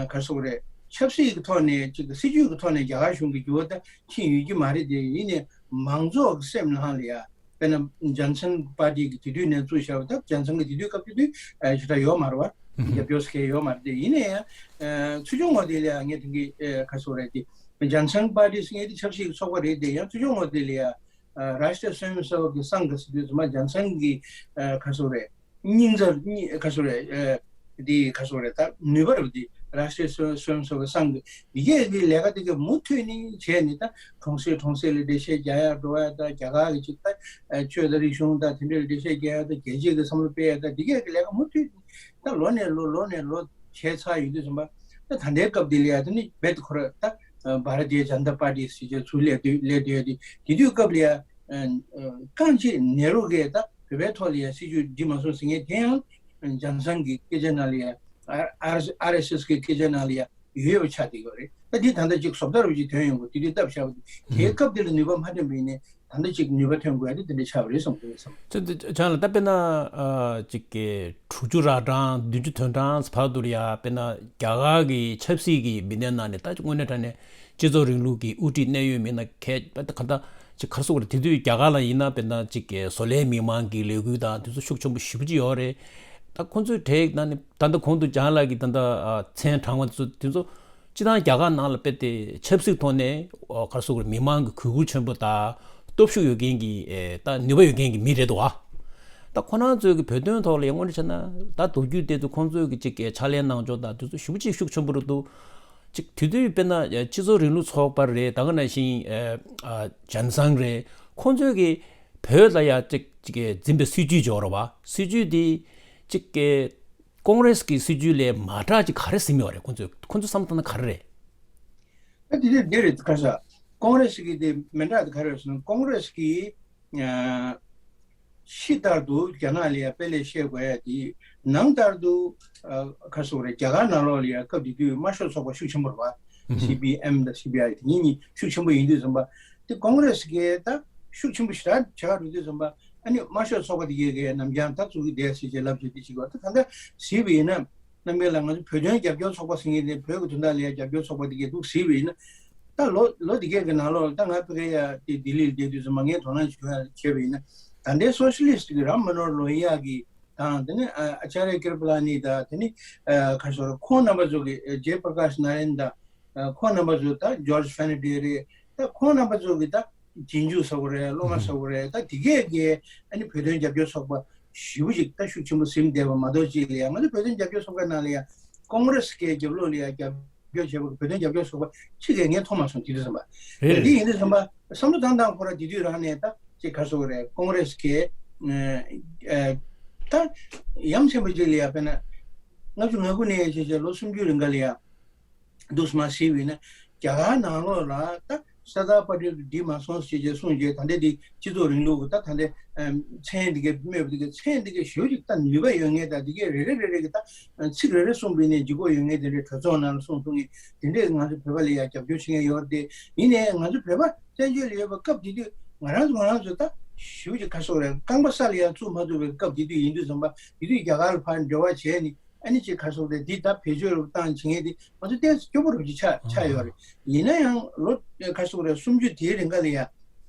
ག་རེ་ཟེར་དགོས་རེད། ཆབ་སྲིད་ཀྱི་ཐོག་ནས་ཅིག་སྲིད་ཇུས་ཀྱི་ཐོག་ནས་རྒྱ་གར་གཞུང་གི་འགྱུར་བ་ད་ཕྱིན་ཡོད་ཀྱི་མ་རེད་དེ། ཡིན་ནའི་མང་ཚོགས་ཀྱི་སེམས་ནང་ལ་ཡ། དཔེར་ན་ཇན་སན་པར་ཏི་གི་དེ་དུས་ནས་བཙུགས་བཞག་པ་ད་ཇན་སན་གི་དེ་དུས་སྐབས་དེ་དུས་ཞེ་དྲག་ཡོད་མ་རེད་བ། རྒྱབ་སྐྱོར་ཟེར་མཁན་ཡོད་མ་རེད་དེ། ཡིན་ནའི་ཡང་ཚུལ་ཕྱོགས་ངོས་དེ་ལ་ཡ་ངས་དེང་གི་ག་རེ་ཟེར་དགོས་རེད་དེ། ཇན་སན་པར་ཏི་ཟེར་མཁན་དེ་ཆབ་སྲིད་ཀྱི་ཚོགས་པ་རེད་དེ། ཡང་ཚུལ་ཕྱོགས་ངོས་དེ་ལ་ཡ། རཱཤ་ཏྲི་སུའེམ་སེ་བག་གི་སང་གི་ཟེར་དུས་ཙམ་པ་ཇན་སན་གི་ག་རེ་ཟེར་དགོས་རེད། སྙིང་རྗེ་སྙིང་ག་རེ་ཟེར་དགོས་རེད། འདི་ག་རེ་ཟེར་དགོས་རེད། ད་ནུས་པ་རེད་པ་འདི། རཱཤ་ཏྲི་སུའེམ་སེ་བག་གི་སང་གི་འདི་གས་ཀྱི་ལས་ཀ་དེ་གས་མུ་མཐུད་ནས་བྱས་ནས། ད་གྲོང་གསེབ་གྲོང་གསེབ་ལ་འགྲེལ་བཤད་རྒྱག་ཡ་འགྲོ་ཡ། ད་རྒྱ་གར་གི་ཅིག་ད་ཆོས་དང་རིག་གཞུང་ད་དེ་འདྲ་ལ་འགྲེལ་བཤད་རྒྱག་ཡ། ད་རྒྱལ་སྤྱིའི་གི་བསམ་བློ་སྤེལ་ཡ། ད་འདི་གས་ཀྱི་ལས་ཀ་མུ་མཐུད་ནས་ད་ལོ་ནས་ལོ་ལོ་ནས་ལོ་བྱས་ཚར་ཡོང་དུས་ཙམ་པ། ད་ད་ལྟའི་སྐབས་འདི་ལ་ཡ་དེ་ནི་རྦད་དེ་ཁོ་ར་ད་བྷ་ར་ཏི་ཡ་ཇན་ཏ་པར་ཏི་ཟེར་བྱས་ཚུར་སླེབས་སྡོད་སླེབས་སྡོད་ཡ་དེ། དེ་དུས་སྐབས་ལ་ཡ། ཨ། ཨ། རྐང་གཅིག་ནེ་རུ་གིས་ད་བོད་པའི་ཐོག་ལ་ཡ་སྲིད་ཇུས་འགྲིག་མ་སོང་ཟེར་མཁན་དེ་ཡང་ཇན་སན་གྱི་སྐད་ཆ་ནང་ལ་ཡ། ཨར་ཨར་ཨར་ཨེས་ཨེས་གི་སྐད་ཆ་ནང་ལ་ཡ་ཡོད་པ་ཆགས་བསྡད་ཡོད་རེད། ད་འདི་ད་ལྟ་ཅིག་བཟོ་ལྟ་རུ་ཅིག་ཐོན་ཡོང་གི། དེ་དུས་བཏབ་བཞག་པ་དེ་དེའི་སྐབས་དེ་ལ་ནུས་པ་མ་ཐོན་པ་ཡིན་ནའི་ད་ལྟ་ཅིག་ནུས་པ་ཐོན་དགོས་ཡ་དེ་དེ་འདྲ་ཆགས་པ་རེད་བསམ་གྱི་ཡོད་བསམ། ཅི་སྟེ་ཅང་ལ་ད་དཔེར་ན་ཨ་ཅིག་གི་དྲུག་ཅུ་ར་གྲངས་བདུན་ཅུ་དོན་གྲངས་བར་དུ་ལ་ཡ། དཔེར་ན་རྒྱ་གར་གྱི་ཆབ་སྲིད་ཀྱི་མི་སྣའི་ནང་ནས་ད་དངོས་གནས་དྲང་གནས་སྤྱི་ཚོགས་རིང་ལུགས་ཀྱི་དབུ་ཁྲིད་གནད་ཡོད་མི་སྣ་གས་ད་ག་ད་ཅིག་ག་རེ་ཟེར་དགོས་རེད། དེ་དུས་རྒྱ་གར་ལ་ཡིན་ན་དཔེར་ན་ཅིག་གི་བཟོ་ལས་མི་མང་གི་ལས་འགུལ་དང་དེ་ཚོ་ཤུགས་ཆེན་པོ་ཞེ་པོ་ཅིག་ཡོད་རེད། ད་ཁོང་ཚོའི་གྲས་ནང་ནས་ད་ལྟ་གོང་དུ་ཅང་ལགས་ཀྱིས་ད་ལྟ་ཨ་མཚན་བགྲངས་པ་དེ་ཚོ་དེ་ཚོ་སྤྱིར་བཏང་རྒྱ་གར་ནང་ལ་དཔེ་དེ་ཆབ་སྲིད་ཐོག་ནས་ཨོ་ག་རེ་ཟེར་དགོས་རེད། མི་མང་གི་གུས་བཀུར་ཆེན་པོ་དང་སྟོབས་ཤུགས་ཡོད་མཁན་གྱི་ཨེ་ད་ནུས་པ་ཡོད་མཁན་གྱི་མི་རེད་འདུག་ཨ། ད་ཁོ་རང་ཚོའི་གི་བོད་དོན་ཐོག་ལ་ཡང་དངོས་གནས་བྱས་ན་ད་མདོ་རྒྱུད་དེ་ཚོ་ཁོང་ཚོའི་གི་ཅིག་གི་ཕྱག་ལས་གནང་ཕྱོགས་དང་དེ་ཚོ་ཞེ་པོ་ཅིག་ཤུགས་ཆེན་པོ་རེད་འདུག། ཅིག་དེ་དུས་དཔེར་ན་ཨེ་སྤྱི་ཚོགས་རིང་ལུགས་ཚོགས་པ་རེད། ད་ག་ནང་བཞིན་ཨེ་ཨ་ཇན་སན་རེད། ཁོང་ཚོའི་གི་བོད་ལ་ཡ་ཅིག་ཅིག་གི་འཛིན་པའི་སྲིད་ཇུས་འབྱོར་བ། སྲིད་ཇུས་དེ་ཅིག་གི་ཀོང་རེས་ཀྱི་སྲིད་ཇུས་ལས་མ་དྲག་ཅིག་ག་རེ་ཟིན་ཡོད་རེད། ཁོང་ཚོས་ཁོང་ཚོ་བསམ་བློ་བཏང་ན་ག་རེ་རེད། ད་དེ་དེ་འདི་རེད། ག་ས་ཀོང་རེས་ཀྱི་དེ་མི་འདྲ་དེ་ག་རེ་རེད་ཟེར་ན། ཀོང་རེས་ཀྱི་ཕྱི་ལྟར་དུ་རྒྱ་ནག་ལ་ཡ་དཔེ་ལེགས་བཤད་དགོས་ཡ་དེ། ནང་ལྟར་དུ་ག་རེ་ཟེར་དགོས་རེད། རྒྱ་གར་ནང་ལོགས་ལ་ཡ་སྐབས་དེ་དུས་དམར་ཤོག་ཚོགས་པ་ཤུགས་ཆེན་པོ་རེད་བ། སི་པི་ཨེམ་དང་སི་པི་ཨའི་དེ་གཉིས་གཉིས་ཤུགས་ཆེན་པོ་ཡིན་དུས་ཙམ་པ། དེ་ཀོང་རེས་ཀྱིས་ད་ཤུགས་ཆེན་པོ་ཞེ་དྲག་བྱེད་ཀྱི་འགྲོ་དུས་ཙམ་པ། ཨ་ནི་དམར་ཤོག་ཚོགས་པ་དེ་གས་གས་ནམ་རྒྱང་ད་ཚུགས་ཀྱི་བསྡད་ཟེར་བྱས་ལབ་བྱས་དེ་བྱེད་ཀྱི་ཡོད། ད་ད་ལྟ་གཟིགས་པ་ཡིན་ན། རྣམ་རྒྱལ་ལགས། ང་ཚོ་བོད་དོན་རྒྱབ་སྐྱོར་ཚོགས་པ་ཟེར་མཁན་དེ་བོད་ཀྱི་དོན་དག་ལ་ཡ་རྒྱབ་སྐྱོར་ཚོགས་པ་དེ་གས་འདུག་གཟིགས་པ་ཡིན་ན། ད་ལོ་ལོ་དེ་གས་ཀྱི་ནང་ལོགས་ལ་ད་ང་ཕ་གི་ཡ་དེ་ལྡི་ལི་ལ་བསྡད་དུས་ཙམ་པ་ངས་དོ་སྣང་བྱེད་པ་ཡིན་ན། ད་ལྟའི་སོ་ཤི་ལིསི་ཊི་གི་རམ་མ་ནོ་ཧར་ལོ་ཧི་ཡ་གི་དང་། དེ་ནས་ཨ་ཨ་ཅཱརྱ་ཀིར་པ་ལ་ནི་དང་། དེ་ནས་ཨ་ག་རེ་ཟེར་དགོས་རེད། ཁོང་རྣམ་པ་ཚོ་གི་ཨ་ཇེ་པྲ་ཀཱཤ་ནཱ་ར་ཡན་དང་། ཨ་ཁོང་རྣམ་པ་ཚོ་ད་ཇོརྗ་ཕེར་ནན་ཌེ་རེད། ད་ཁོང་རྣམ་པ་ཚོ་གི་ད་རྗེས་འཇུག་ཟེར་དགོས་རེད། སློབ་མ་ཟེར་དགོས་རེད། ད་དེ་གས་ཀྱིས་ཨ་ནི་བོད་དོན་རྒྱབ་སྐྱོར་ཚོགས་པ་ཞེ་པོ་ཅིག་ད་ཤུགས་ཆེན་པོ་ཟིན་བསྡད་པ་མ་གཏོགས། ཅིག་ལ་ཡ་ང་ཚོ་བོད་དོན་རྒྱབ་སྐྱོར་ཚོགས་པའི་ནང་ལ་ཡ་ཀོང་རེས་ཀྱི་རྒྱབ་ལོགས་ལ་ཡ་རྒྱབ་སྐྱོར་བྱེད་པ་བོད་དོན་རྒྱབ་སྐྱོར་ཚོགས་པ་གཅིག་གས་ངས་མཐོང་མ་སོང་། དེ་དུས་ཙམ་པ། རེད། འདི་ཡིན་དུས་ཙམ་པ་བསམ་བློ་བཏང་སྟངས་ཁོ་ར་དེ་དུས་རང་ནས་ད་ཅིག་ག་རེ་ཟེར་དགོས་རེད། ཀོང་རེས་ཀྱི་ཨ་ད་ཡ་མཚན་པོ་ཅིག་ལ་ཡ་དཔེར་ན་ལྔ་བཅུ་ང་དགུ་ནས་བྱས་བྱས་ལོ་སུམ་ཅུ་རིང་ག་ལ་ཡ། འདུག་སེ་མར་གཟིགས་པ་ཡིན་ན། རྒྱ་གར་ནང་ལོགས་ལ་ད་སར་དར་པ་ཊེལ་འགྲིག་མ་སོང་ཞེས་བྱས་གསུངས་རྗེས། ད་ལྟའི་འདི་སྤྱི་ཚོགས་རིང་ལུགས་ཀྱི་ད་ད་ལྟའི་ཨ་མཚན་འདི་གའི་སྨོས་པ་འདི་གའི་མཚན་འདི་གའི་ཞེ་པོ་ཅིག་ད་ནུས་པ་ཡོད་མཁན་དང་། འདི་གའི་རེ་རེ་རེ་རེ་གི་ད་ཚིག་རེ་རེ་གསུངས་པ་ཡིན་ནའི་ལྗིད་ཁོག་ཡོད་མཁན་དེ་འདྲའི་གྲོས་ཚོགས་ནང་ལ་གསུང་ཐུབ་མཁན་དེ་འདྲས་ང་ཚོ་བོད་པ་ལ་ཡང་རྒྱབ་སྐྱོར་བྱེད་མཁན་ཡོད་རེད་དེ། ཡིན་ནའི་ང་ཚོ་བོད་པ་བཙན་བྱོལ་ལ་ཡོད་པའི་སྐབས་དེ་དུས་ང་རང་ཚོ་ང་རང་ཚོ་ད་ཞེ་པོ་ཅིག་ག་རེ་ཟེར་དགོས་རེད། རྐང་པ་ས་ལ་ཡང་བཙུགས་མ་ཐུབ་པའི་སྐབས་དེ་དུས་ཡིན་དུས་ཙམ་པ། དེ་དུས་རྒྱ་གར་ལ་ཕར་འབྲེལ་བ་བྱས་ནས། ཨ་ནི་ཅིག་ག་རེ་ཟེར་དགོས་རེད། འདི་ད་བེད་སྤྱོད་རུ་བཏང་བྱེད་མཁན་དེ་ང་ཚོ་ཏོག་ཙམ་སྐྱོ་པོ་རུ་ཅིག་ཆགས་ཆགས་ཡོད་རེད། ཡིན་ན་ཡང་ལོ་ག་རེ་ཟེར་དགོས་རེད། སུམ་ཅུ་དེའི་རིང་ག་ལ་ཡ་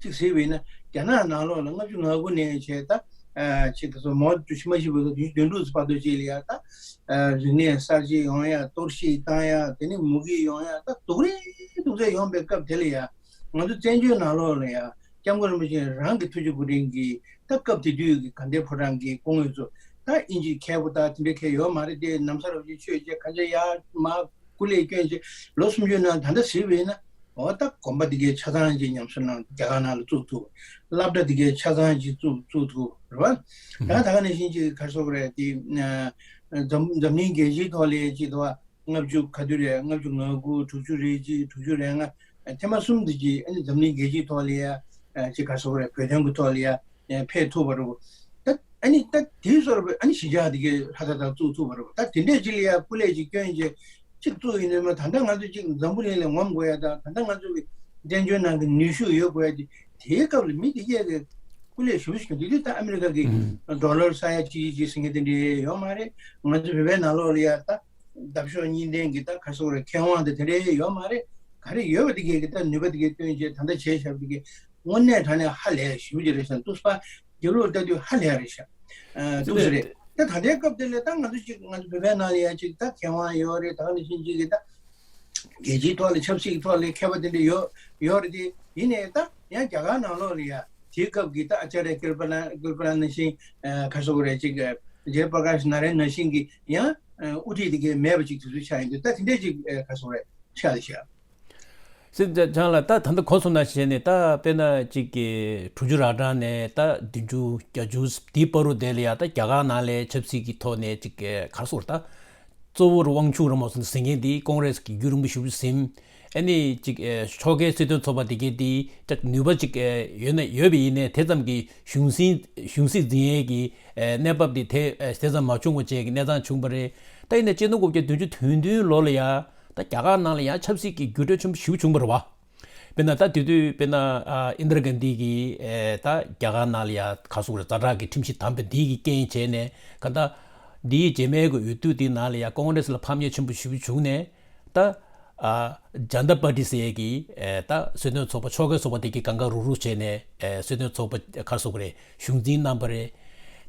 ཅིག་གཟིགས་པ་ཡིན་ན། རྒྱ་ནག་ནང་ལོགས་ལ་ལྔ་བཅུ་ང་དགུ་ནས་བྱས་ད་ཨ་ཅིག་ག་རེ་ཟེར་དགོས་རེད། མའོ་ཀྲུའུ་ཞི་མ་ཤི་བར་དུ་བདུན་ཅུ་དོན་དྲུག་ཙམ་བར་དུ་ཅིག་ལ་ཡ་ད་ཨ་རིག་གནས་གསར་བརྗེ་ཡོང་ཡ། གཏོར་བཤིག་བཏང་ཡ། དེ་ནས་མུ་གེ་ཡོང་ཡ། ད་སྡུག་རུ་སྡུག་ཚད་ཡོང་པའི་སྐབས་དེ་ལ་ཡ། ང་ཚོ་བཙན་བྱོལ་ནང་ལོགས་ལ་ཡང་སྐྱབས་མགོན་རིན་པོ་ཆེ་རང་གི་ཐུགས་རྗེ་སྐུ་དྲིན་གྱིས། ད་སྐབས་དེ་དུས་ཀྱི་དགའ་ལྡན་ཕོ་བྲང་གི་སྐུ་ངོ་ཚོ་ད་དབྱིན་ཇི་མཁས་པོ་ད་དེ་འདྲ་མཁས་ཡོད་མ་རེད་དེ། ནམ་ས་རབ་ཀྱི་ཆོས་བྱས་ག་ཚོད་ཡར་མར་སྐུ་ལས་བསྐྱོན་བྱས་ལོ་སུམ་ཅུ་ནང་ད་ལྟ་གཟིགས་པ་ཡིན་ན། འོ་ད་དགོན་པ་དེ་གའི་ཆ་ཚང་ཅིག་ཉམས་གསོ་གནང་། རྒྱ་གར་ནང་ལ་བཙུགས་ཐུབ། སློབ་གྲྭ་དེ་གའི་ཆ་ཚང་ཅིག་བཙུགས་བཙུགས་ཐུབ་རེད་བ། ད་ད་ག་ནང་བཞིན་ཅིག་ག་རེ་ཟེར་དགོས་རེད་དེ། འཛམ་འཛམ་གླིང་རྒྱལ་སྤྱིའི་ཐོག་ལ་ཅིག་འདུག་བ། ལྔ་བཅུ་ག་དུས་རེད། ལྔ་བཅུ་ང་དགུ། དྲུག་ཅུ་རེ་གཅིག། དྲུག་ཅུ་རེ་ལྔ། ཐེངས་མ་གསུམ་དེ་ཅིག་ཨ་ནི་འཛམ་གླིང་རྒྱལ་སྤྱིའི་ཐོག་ལ་ཡ་ཅིག་ག་རེ་ཟེར་དགོས་རེད། བོད་དོན་གྱི་ཐོག་ལ་ཡ་ཕེབས་ཐུབ་པ་རེད། ད་ཨ་ནི་ད་དེའི་བཟོ་འདྲ་ཨ་ནི་གཞིས་ཆགས་དེ་གའི་ཧྲ་ཐག་ཐག་བཙུགས་ཐུབ་པ་རེད། ད་དེ་འདྲས་ཅིག་ལ་ཡ་སྐུ་ལས་ཅིག་བསྐྱོན་བྱས་ཅིག་བཙུགས་ཡིན་ནའི་མ། ད་ལྟ་ང་ཚོ་ཅིག་འཛམ་བུ་གླིང་ལ་ངོམ་དགོས་ཡ་དང་། ད་ལྟ་ང་ཚོ་གི་བཙན་བྱོལ་ནང་གི་ནུས་ཤུགས་ཡོད་དགོས་ཡ་དེ་ དེའི་སྐབས་ལ་མི་དེ་གས་ཀྱི་སྐུ་ལས་ཞུ་ཞུ་དེ་དུས་ད་ཨ་མི་རི་ཀ་གི་ཨུམ་ཌོ་ལར་ས་ཡ་གཅིག་གཅིག་ཟེར་མཁན་དེ་འདྲ་ཡོད་མ་རེད། ང་ཚོ་བོད་པའི་ནང་ལོགས་ལ་ཡ་ད་འདབ་གཤོག་གཉིས་ལྡན་གྱི་ད་ག་སོག་རེད། མཁས་དབང་དེ་དེ་འདྲ་ཡོད་མ་རེད། ག་རེ་ཡོད་པ་དེ་གས་ཀྱི་ད་ནུས་པ་དེ་གས་བཏོན་བྱས་ད་ལྟ་བྱས་བཞག་པ་དེ་གས་དངོས་གནས་དྲང་གནས་ཧ་ལས་ཞུ་རྒྱུ་རེད་ཤག་འདུག་སེ་རྒྱབ་ལོགས་ལྟ་དུས་ཧ་ལས་རེད་ཤག་འདུག་སེ་རེད། ད་ད་ལྟའི་སྐབས་དེ་ལ་ད་ང་ཚོ་གཅིག་ང་ཚོ་བོད་པའི་ནང་ལ་ཡ་གཅིག་ད་མཁས་དབང་ཡོད་རེད། ད་ག་ནང་བཞིན་གཅིག་གི་ད་རྒྱལ་སྤྱིའི་ཐོག་ལ་ཆབ་སྲིད་ཀྱི་ཐོག་ལ་མཁས་པ་དེ་འདྲ་ཡོད་ཡོད་རེད་དེ། ཡིན་ནའི་ད་ཡང་རྒྱ་གར་ནང་ལོགས་ལ་ཡ་དེའི་སྐབས་ཀྱི་ད་ཨ་ཅཱརྱ་ཀིར་པ་ལ་ཀིར་པ་ལ་ནང་བཞིན་ཨ་ག་སོག་རེད་ཅིག་ཨ་ཇེ་པྲ་ཀཱཤ་ན་རན་ནང་བཞིན་གྱི་ཡང་ཨ་དབུ་ཁྲིད་དེ་གས་མེད་པ་ཅིག་དུས་ཚོད་ཆགས་ཡོང་དུས་ད་དེ་འདྲས་ཅིག་ཨ་ག་སོག་རེད་ཆགས་ཤག་སྲིད་ཚང་ལ་ད་ད་ལྟ་གོ་སོང་ན་བྱས་ནས་ད་དཔེར་ན་གཅིག་གི་དྲུག་ཅུ་ར་གྲངས་ནས་ད་བདུན་ཅུ་བརྒྱད་ཅུ་དེའི་བར་དུ་དེ་ལ་ཡ་ད་རྒྱ་གར་ནང་ལ་ཆབ་སྲིད་ཀྱི་ཐོག་ནས་གཅིག་གི་ག་རེ་ཟེར་ད་གཙོ་བོར་དབང་ཕྱུག་རེད་མོ་ཟེར་ཟེར་མཁན་དེ་ཀོང་རེས་ཀྱི་རྒྱུན་རིང་པོ་ཞེ་པོ་ཟིན། ཨ་ནི་གཅིག་ཨེ་ཕྱོགས་འགལ་སྲིད་དོན་ཚོགས་པ་དེ་གའི་དེ་ཅག་ནུས་པ་གཅིག་ཨེ་ཡོད་ན་ཡོད་པ་ཡིན་ནའི་དེ་ཙམ་གྱི་གཞུང་སྲིད་གཞུང་སྲིད་འཛིན་ཡས་ཀྱི་ཨེ་གནས་བབ་དེ་དེ་ཨེ་དེ་ཙམ་མ་བྱུང་བ་བཅས་ཀྱི་གནས་སྟངས་བྱུང་བ་རེད། ད་ཡིན་ན་གཅིག་སྟོང་དགུ་བརྒྱ་བདུན་ཅུ་དོན་བདུན་ལོ་ལ་ཡ། ད་རྒྱ་གར་ནང་ལ་ཡང་ཆབ་སྲིད་ཀྱི་འགྱུར་འགྲོས་ཆེན་པོ་ཞེ་པོ་བྱུང་བ་རེད་བ། དཔེར་ན་ད་དེ་དུས་དཔེར་ན་ཨ་ཨིན་དྲ་གྷན་དྷི་གིས་ཨེ་ད་རྒྱ་གར་ནང་ལ་ཡང་ག་རེ་ཟེར་དགོས་རེད། ཛ་དྲག་གི་ཁྲིམས་གཞི་བསྡམས་པ་འདི་གི་རྐྱེན་བྱས་ནས་གང་ལྟར་འདིའི་རྗེས་མའི་གི་འོས་བསྡུ་འདི་ནང་ལ་ཡང་ཀོང་རེས་ལ་ཕམ་ཉེས་ཆེན་པོ་ཞེ་པོ་བྱུང་ནས་ད་ཨ་ཇན་ད་པར་ཊི་ཟེར་ཡས་ཀྱི་ཨེ་ད་སྲིད་དོན་ཚོགས་པ་ཕྱོགས་འགལ་ཚོགས་པ་དེ་གི་གང་ག་རུག་རུག་བྱས་ནས་ཨེ་སྲིད་དོན་ཚོགས་པ་ག་རེ་ཟེར་དགོས་རེད། གཞུང་འཛིན་གནང་བ་རེད།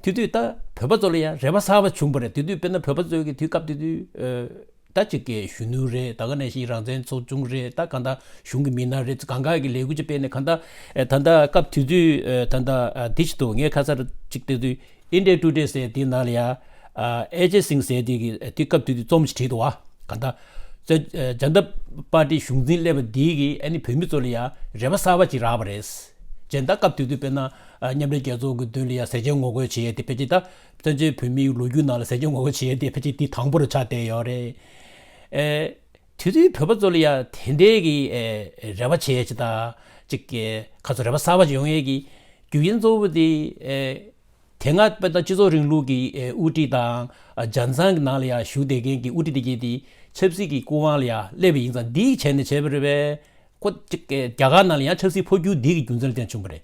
དེ་དུས་ད་བོད་པ་ཚོ་ལ་ཡང་རེ་བ་གསར་པ་བྱུང་བ་རེད། དེ་དུས་དཔེར་ན་བོད་པ་ཚོའི་གི་དུས་སྐབས་དེ་དུས་ཨེ། ད་ཅིག་གི་གཞོན་ནུ་རེད། ད་ག་ནང་བཞིན་རང་བཙན་ཚོགས་ཆུང་རེད། ད་གང་ལྟར་གཞུང་གི་མི་སྣ་རེད། གང་ག་གི་ལས་འགུལ་ཅིག་སྤེལ་ནས་གང་ལྟར་ཨེ་ད་ལྟ་སྐབས་དེ་དུས་ཨེ་ད་ལྟ་ཨ་འདི་ཞིག་འདུག་ངས་ཁ་སང་ཅིག་དེ་དུས་India Today ཟེར་དེའི་ནང་ལ་ཡ་ཨ་ཨེ་ཇེ་སིང་ཟེར་དེ་གི་ཨེ་དེ་སྐབས་དེ་དུས་རྩོམ་ཞིག་བྲིས་འདུག་བ། གང་ལྟར་ཇ་ཨེ་ཇན་ད་པར་ཊི་གཞུང་འཛིན་སླེབས་པ་འདི་གིས་ཨ་ནི་བོད་མི་ཚོ་ལ་ཡ་རེ་བ་གསར་པ་ཅིག་རག་པ་རེད། ཇན་ད་སྐབས་དེ་དུས་དཔེར་ན་ཨ་མཉམ་འབྲེལ་རྒྱལ་ཚོགས་ཀྱི་མདུན་ལ་ཡ་ཟས་བཅད་ངོ་རྒོལ་བྱེད་ཡས་དེ་ཕལ་ཆེར་ད། བཙན་བྱོལ་བོད་མིའི་ལོ་རྒྱུས་ནང་ལ་ཟས་བཅད་ངོ་རྒོལ་བྱེད་ཡས་དེ་ཕལ་ཆེར་དེ་དང་པོ་རུ་ཆགས་བསྡད་ཡོད་རེད། ཨེ། དེ་དུས་བོད་པ་ཚོ་ལ་ཡ་དེ་འདྲའི་གི་ཨེ་རེ་བ་བྱེད་ཡས་ཅིག་དང་ཅིག་གི་ཁ་ཚོ་རེ་བ་གསར་པ་ཅིག་ཡོང་ཡས་ཀྱི་རྒྱུ་རྐྱེན་གཙོ་བོ་དེ་ཨེ་དེ་སྔ་དཔེར་ན་སྤྱི་ཚོགས་རིང་ལུགས་ཀྱི་ཨེ་དབུ་ཁྲིད་དང་ཨ་ཇན་སང་གི་ནང་ལ་ཡ་བཞུགས་བསྡད་མཁན་གྱི་དབུ་ཁྲིད་དེ་གས་དེ་ཆབ་སྲིད་ཀྱི་སྐུ་དབང་ལ་ཡ་སླེབས་པ་ཡིན་ཙང་འདི་བྱས་ནས་བྱས་པ་རེད་པས། ཁོ་ཅིག་གི་རྒྱ་གར་ནང་ལ་ཡང་ཆབ་སྲིད་འཕོ་འགྱུར་འདི་གི་རྒྱུ་མཚན་ལ་བརྟེན་བྱུང་བ་རེད།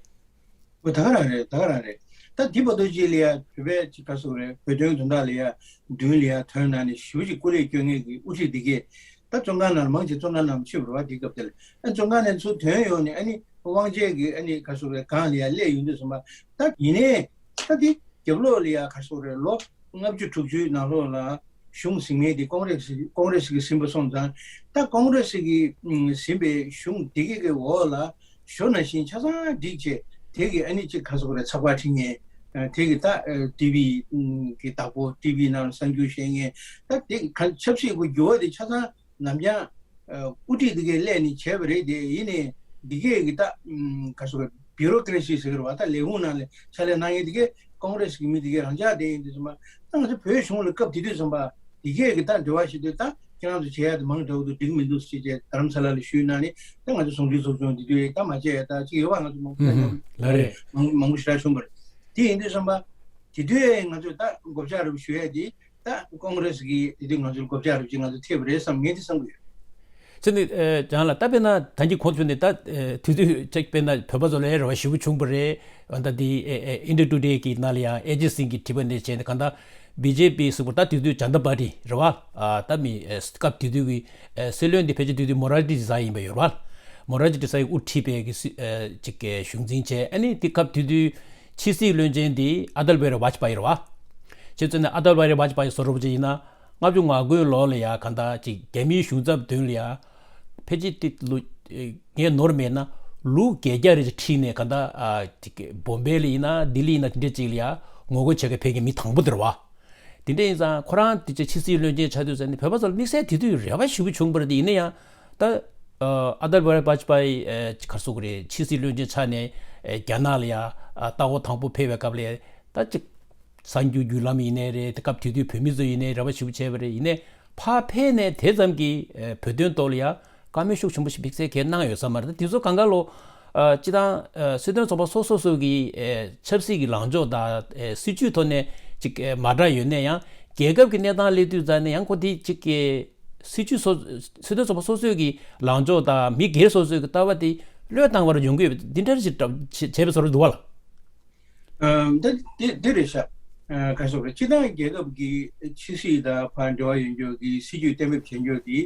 ཨོ་ད་ག་རང་རེད། ད་ག་རང་རེད། ད་འདི་བར་དུ་ཅིག་ལ་ཡ་བོད་པའི་ཅིག་ག་ཟེར་དགོས་རེད། བོད་དོན་དོན་དག་ལ་ཡ་མདུན་ལ་ཡ་ཐོན་གནང་ནས་ཞེ་པོ་ཅིག་སྐུ་ལས་བསྐྱོན་མཁན་གྱི་དབུ་ཁྲིད་འདི་གས་ད་བཙོན་ཁང་ནང་ལ་མང་ཆེ་བཙོན་ཁང་ནང་ཕྱིན་པ་རེད་བ། དེའི་སྐབས་དེ་ལ་ཨ་བཙོན་ཁང་ནས་ཚུར་ཐོན་ཡོང་ནས་ཨ་ནི་དབང་ཆེན་གྱི་ཨ་ནི་ག་ཟེར་དགོས་རེད། སྒང་ལ་ཡ་སླེབས་ཡོང་དུས་ཙམ་པ་ད་ཡིན་ནའི་ད་འདི་རྒྱབ་ལོགས་ལ་ཡ་ག་ཟེར་དགོས་རེད། ལོ་ལྔ་བཅུ་དྲུག་ཅུའི་ནང་ལོགས་ལ་གཞུང་ཟིན་མཁན་དེ་ཀོང་རེ་སི་ཀོང་རེ་སི་གིས་ཟིན་པ་སོང་ཙང་ད་ཀོང་རེ་སི་གིས་ཨུམ་ཟིན་པའི་གཞུང་དེ་གའི་གི་འོག་ལ་ཞོ་ནང་བཞིན་ཆ་ཚང་སྒྲིག་བྱས་དེ་གི་ཨ་ནི་གཅིག་ག་ཟེར་དགོས་རེད། ཚགས་པར་འབྲི་མཁན་དེ་གི་ད་ཊི་ཝི་གི་བདག་པོ་ཊི་ཝི་ནང་ལ་གསར་འགྱུར་བཤད་མཁན་ད་དེ་ག་ཆབ་སྲིད་ཀྱི་འགྱུར་བ་དེ་ཆ་ཚང་ནམ་ཡང་ཨ་དབུ་ཁྲིད་འདི་གས་སླེབས་ནས་བྱས་པ་རེད་དེ། ཡིན་ནའི་འདི་གས་ཀྱི་ད་ཨམ་ག་ཟེར་བ་བིའུ་རོ་ཀེ་རེ་སི་ཟེར་གི་རེད་བ། ད་ལས་ཁུངས་ནང་ལ་ཕྱག་ལས་གནང་མཁན་འདི་གས་ཀོང་རེ་སི་གི་མི་འདི་གས་རང་འཇགས་བསྡད་ཡིན་དུས་ཙམ་པ་ད་ང་ཚོ་བོད་གཞུང་ལ་སྐབས་དེ་དུས་ཙམ་པ་འདི་གས་ཀྱི་ད་འབྲེལ་བ་བྱེད་དུས་ད་ཁྱེད་རང་ཚོ་བྱེད་ཡ་དེ་མང་དྲགས་འདུག་འགྲིག་མི་འདུག་ཟེར་བྱས་རྡ་རམ་ས་ལ་ལ་ཞུས་གནང་ནས་ད་ང་ཚོ་ཟུང་འབྲེལ་ཚོགས་ཆུང་འདི་དུས་ད་མ་བྱས་ཡ་ད་ཅིག་ཡོད་པ། ང་ཚོ་མང་པོ་ལ་རེད། མང་མང་པོ་ཞེ་དྲག་བྱུང་བ་རེད། དེ་ཡིན་དུས་ཙམ་པ་དེ་དུས་ང་ཚོས་ད་མགོ་བཅག་རེ་བ་ཞུ་ཡ་དེ། ད་ཀོང་རེ་སི་གིས་དེ་དུས་ང་ཚོར་མགོ་བཅག་རེ་བ་ཅིག་ང་ཚོ་ཐེབས་རེད་བསམ་ངས་དེ་བསམ་གི་ཡོད། ཚེ་ནི་ཨེ་ལྕང་ལགས། ད་དཔེར་ན་ད་གིན་གོང་དུ་ནས་ད་ཨེ་དུས་ཚོད་ཅིག་དཔེར་ན་བོད་པ་ཚོ་ལ་རེ་བ་ཞེ་པོ་བྱུང་བ་རེད། ཨ་ད་དེ་ཨེ་ཨེ་ཨིན་ཌི་ཡ་ཊུ་ཌེ་གི་ནང་ལ་ཡང་ཨེ་ཇེ་སིང་གིས་བྲིས་པ་ནས་བྱས་ནས་གང་ལྟར་བི་ཇེ་པི་ཟེར་བ་ད་དེ་དུས་ཇན་ད་པར་ཊི་རེད་བ། ཨ་ད་མི་ཨེ་སྐབས་དེ་དུས་ཀྱི་ཨེ་སྲིད་བློན་དེ་ཕལ་ཆེར་དེ་དུས་མོ་རལ་ཊི་ཌི་ས་ཡིན་པ་ཡོད་རེད་བ། མོ་རལ་ཊི་ཌི་ས་ཡིས་དབུ་ཁྲིད་པའི་གི་སྲིད་ཨེ་ཅིག་གི་གཞུང་འཛིན་བྱས། ཨ་ནི་དེ་སྐབས་དེ་དུས་ཕྱི་སྲིད་བློན་ཆེན་དེ་ཨ་ཏལ་བྷི་ཧར་ཝ་ཇ་པ་ཡི་རེད་བ། བྱས་ཙང་ནས་ཨ་ཏལ་བྷི་ཧར་ཝ་ཇ་པ་ཡི་བཟོ་འདྲ་པོ་ཅིག་ཡིན་ན། ལྔ་བཅུ་ང་དགུའི་ལོ་ལ་ཡ་གང་ལྟར་ཅིག་རྒྱ་མིའི་གཞུང་ཚབ་མདུན་ལ་ཡ་ཕལ་ཆེར་དེ་ལོ་ངས་ནོར་མེད་ན་ལུག་བརྒྱད་བརྒྱ་རེ་ཅིག་ཁྲིད་ནས་གང་ལྟར་ཨ་ཅིག་བོམ་བེ་ལ་ཡིན་ན་ལྡི་ལི་ཡིན་ན་དེ་འདྲས་ཅིག་ལ་ཡ་ངོ་རྒོལ་བྱེད་མཁན་ཕེབས་མཁན་མི་དང་པོ་དེ་རེད་བ། དེ་འདྲས་ཡིན་ཙང་ཁོ་རང་དེ་ཆ་ཕྱི་སྲིད་བློན་ཆེན་ཆགས་དུས་ཙང་ནས་བོད་པ་ཚོ་ལ་དམིགས་བསལ་དེ་དུས་རེ་བ་ཞེ་པོ་བྱུང་བ་རེད། དེ་ཡིན་ན་ཡང་ད་ཨ་ཨ་ཏལ་བྷི་ཧར་ཝ་ཇ་པ་ཡི་ཨ་ག་རེ་ཟེར་དགོས་རེད། ཕྱི་སྲིད་བློན་ཆེན་ཆགས་ནས་ཨ་རྒྱ་ནག་ལ་ཡ་ཨ་ལྟ་སྐོར་དང་པོ་ཕེབས་པའི་སྐབས་ལ་ད་ཅིག་གསར་འགྱུར་བརྒྱུད་ལམ་ཡིན་ནའི་རེད། དེ་སྐབས་དེ་དུས་བོད་མི་ཚོ་ཡིན་ནའི་རེ་བ་ཞེ་པོ་བྱས་པ་རེད། ཡིན་ནའི་ཕར་ཕེབས་ནས་དེ་ཙམ་གྱི་ཨ་བོད་དོན་ཐོག་ལ་ཡ་བཀའ་མོལ་ཤུགས་ཆེན་པོ་ཞིག་དམིགས་བསལ་གང་གནང་ཡོད་ས་མ་རེད། ད་དེ་ཚོ་གང་ག་ལོ་ཨ་སྤྱི་བཏང་ཨ་སྲིད་དོན་ཚོགས་པ་སོ་སོ་སོ་གི་ཨ་ཆབ་སྲིད་ཀྱི་ལངས་ཕྱོགས་དང་ཨ་སྲིད་བྱུས་ཐོག་ནས་ཅིག་ཨ་མ་འདྲ་ཡོད་ནའི་ཡང་རྒྱལ་ཁབ་ཀྱི་གནས་སྟངས་སླེབས་དུས་ཙང་ནས་ཡང་ཁོ་དེ་ཅིག་གི་སྲིད་བྱུས་སོ་སྲིད་དོན་ཚོགས་པ་སོ་སོའི་གི་ལངས་ཕྱོགས་དང་མི་སྒེར་སོ་སོའི་གི་ལྟ་བ་དེ་ བློས་བཏང་བར་ཡོང་གི་ཡོད་པ་འདི་འདྲ་ཞིག་བྱས་པའི་བཟོ་འདྲ་འདུག་བ་ལ། ཨམ། ད་དེ་དེ་རེད་ཤག་ཨ། ག་རེ་ཟེར་དགོས་རེད། སྤྱིར་བཏང་རྒྱལ་ཁབ་ཀྱི་ཕྱི་སྲིད་དང་ཕར་འབྲེལ་བ་ཡོད་མཁན་གྱི་སྲིད་ཇུས་གཏན་འབེབས་བྱེད་མཁན་དེ།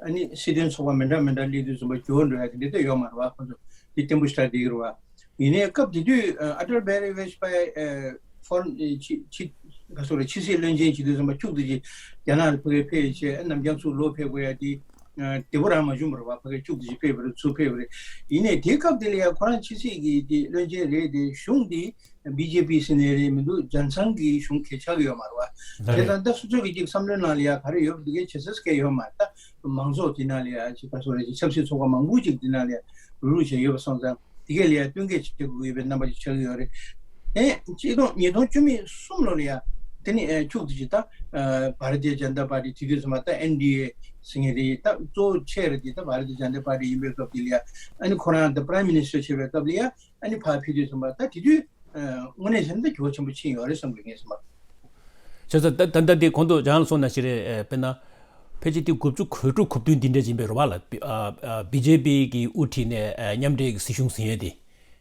ཨ་ནི་སྲིད་དོན་ཚོགས་པ་མི་འདྲ་མི་འདྲ་སླེབས་དུས་ཙམ་པ་འགྱུར་བ་འགྲོ་ཡ་དེ་འདྲ་ད་ཡོད་མ་རེད་བ། ཁོ་ཚོ་དེ་བརྟན་པོ་ཞེ་དྲག་བསྡད་ཀྱི་རེད་བ། ཡིན་ནའི་སྐབས་དེ་དུས་ཨ། ཨ་ཏལ་བྷི་ཧརི་ཝེ་ཇ་པ་ཡི་ཨ། ཧྥོ་རེན་ཨ། ཕྱི་ཕྱི་ག་རེ་ཟེར་དགོས་རེད། ཕྱི་སྲིད་བློན་ཆེན་བྱེད་དུས་ཙམ་པ་ཁྱུག་ཙམ་ཅིག་རྒྱ་ནག་ལ་ཕ་གིར་ཕེབས་བྱས། ཨ། ནམ་རྒྱང་ཚུར་ལོག་ཕེབས་དགོས་ཡ་དེ། ཨ། བདེ་པོ་རང་མ་བྱུང་བ་རེད་བ། ཕ་གིར་ཁྱུག་ཙམ་ཅིག་ཕེབས་པ་རེད། ཚུར་ཕེབས་པ་རེད། ཡིན་ནའི་དེའི་སྐབས་དེ་ལ་ཡ་ཁོ་རང་ཕྱི་སྲིད་ཀྱི་དེ་བློན་ཆེན་རེད་དེ། གཞུང་དེ་བི་ཇེ་པི་ཟེར་ནའི་རེད་མི་འདུག་རྒྱལ་ཚང་གི་གཞུང་གི་ཆགས་ཀྱི་ཡོད་མ་རེད་བ། ད་བྱས་རེད། ཙང་ད་སོ་སོ་གི་ཅིག་བསམ་བློའི་ནང་ལ་ཡ་ག་རེ་ཡོད་པ་དེ་གས་བྱེད་ས་གས་ཡོད་མ་རེད། ད་མང་ཚོགས་དེ་ནང་ལ་ཡ་ཅིག་ག་རེ་ཟེར་དགོས་རེད། ཅིག་ཆབ་སྲིད་ཚོགས་པ་མང་པོ་ཅིག་དེ་ནང་ལ་ཡ་རུག་རུག་བྱས་ཡོད་པ་སོང་ཙང་། དེ་གས་ལ་ཡ་བསྟུན་མཁས་བྱེད་དགོས་ཀྱི་ཡོད་པའི་རྣམ་པ་ཅིག་ཆགས་ཀྱི་ཡོད་རེད། ཨེ། ཆིག་སྟོང་ཉིས་སྟོང་བཅུ་མེད་གསུམ་ལོ་ལ་ཡ། དེ་ནི་ཨེ། ཁྱུག་ཙམ་ཅིག་ད་ཨ། བྷ་ར་ཏི་ཡ་ཇན་ཏ་པར་ཏི་དེ་དུས་ཙམ་པ་ད་ཨེན་ཌི་ཨེ་ཟེར་མཁན་རེད། ད་གཙོ་བོ་ཆེ་རེད་དེ་ད་བྷ་ར་ཏི་ཡ་ཇན་ཏ་པར་ཏི་ཡིན་པའི་སྐབས་དེ་ལ་ཡ། ཨ་ནི་ཁོ་རང་ད་པ་རའིམ་མི་ནི་སི་ཊར་བྱས་པའི་སྐབས་ལ་ཡ། ཨ་ནི་ཕར་ཕེབས་དུས་ཙམ་པ་ད་དེ་དུས་ཨ། དངོས་གནས་བྱས་ན་ད་འགྱུར་བ་ཆེན་པོ་ཕྱིན་ཡོད་རེད་བསམ་གྱི་ངས་བསམ་པ། བྱས་ཙང་ད་ད་ལྟ་འདི་གོང་དུ་ལྗང་ལགས་གསུངས་ནང་བཞིན་རེད། ཨེ། དཔེར་ན་ཕལ་ཆེར་དེ་དགུ་བཅུ་གོ་དྲུག་གོ་བདུན་འདི་འདྲ་ཡིན་པའི་རེད་བ་ལ། ཨ། ཨ། བི་ཇེ་པི་གིས་དབུ་ཁྲིད་ནས་ཨ། མཉམ་འབྲེལ་གྱི་སྲིད་གཞུང་ཟིན་ཡོད་དེ།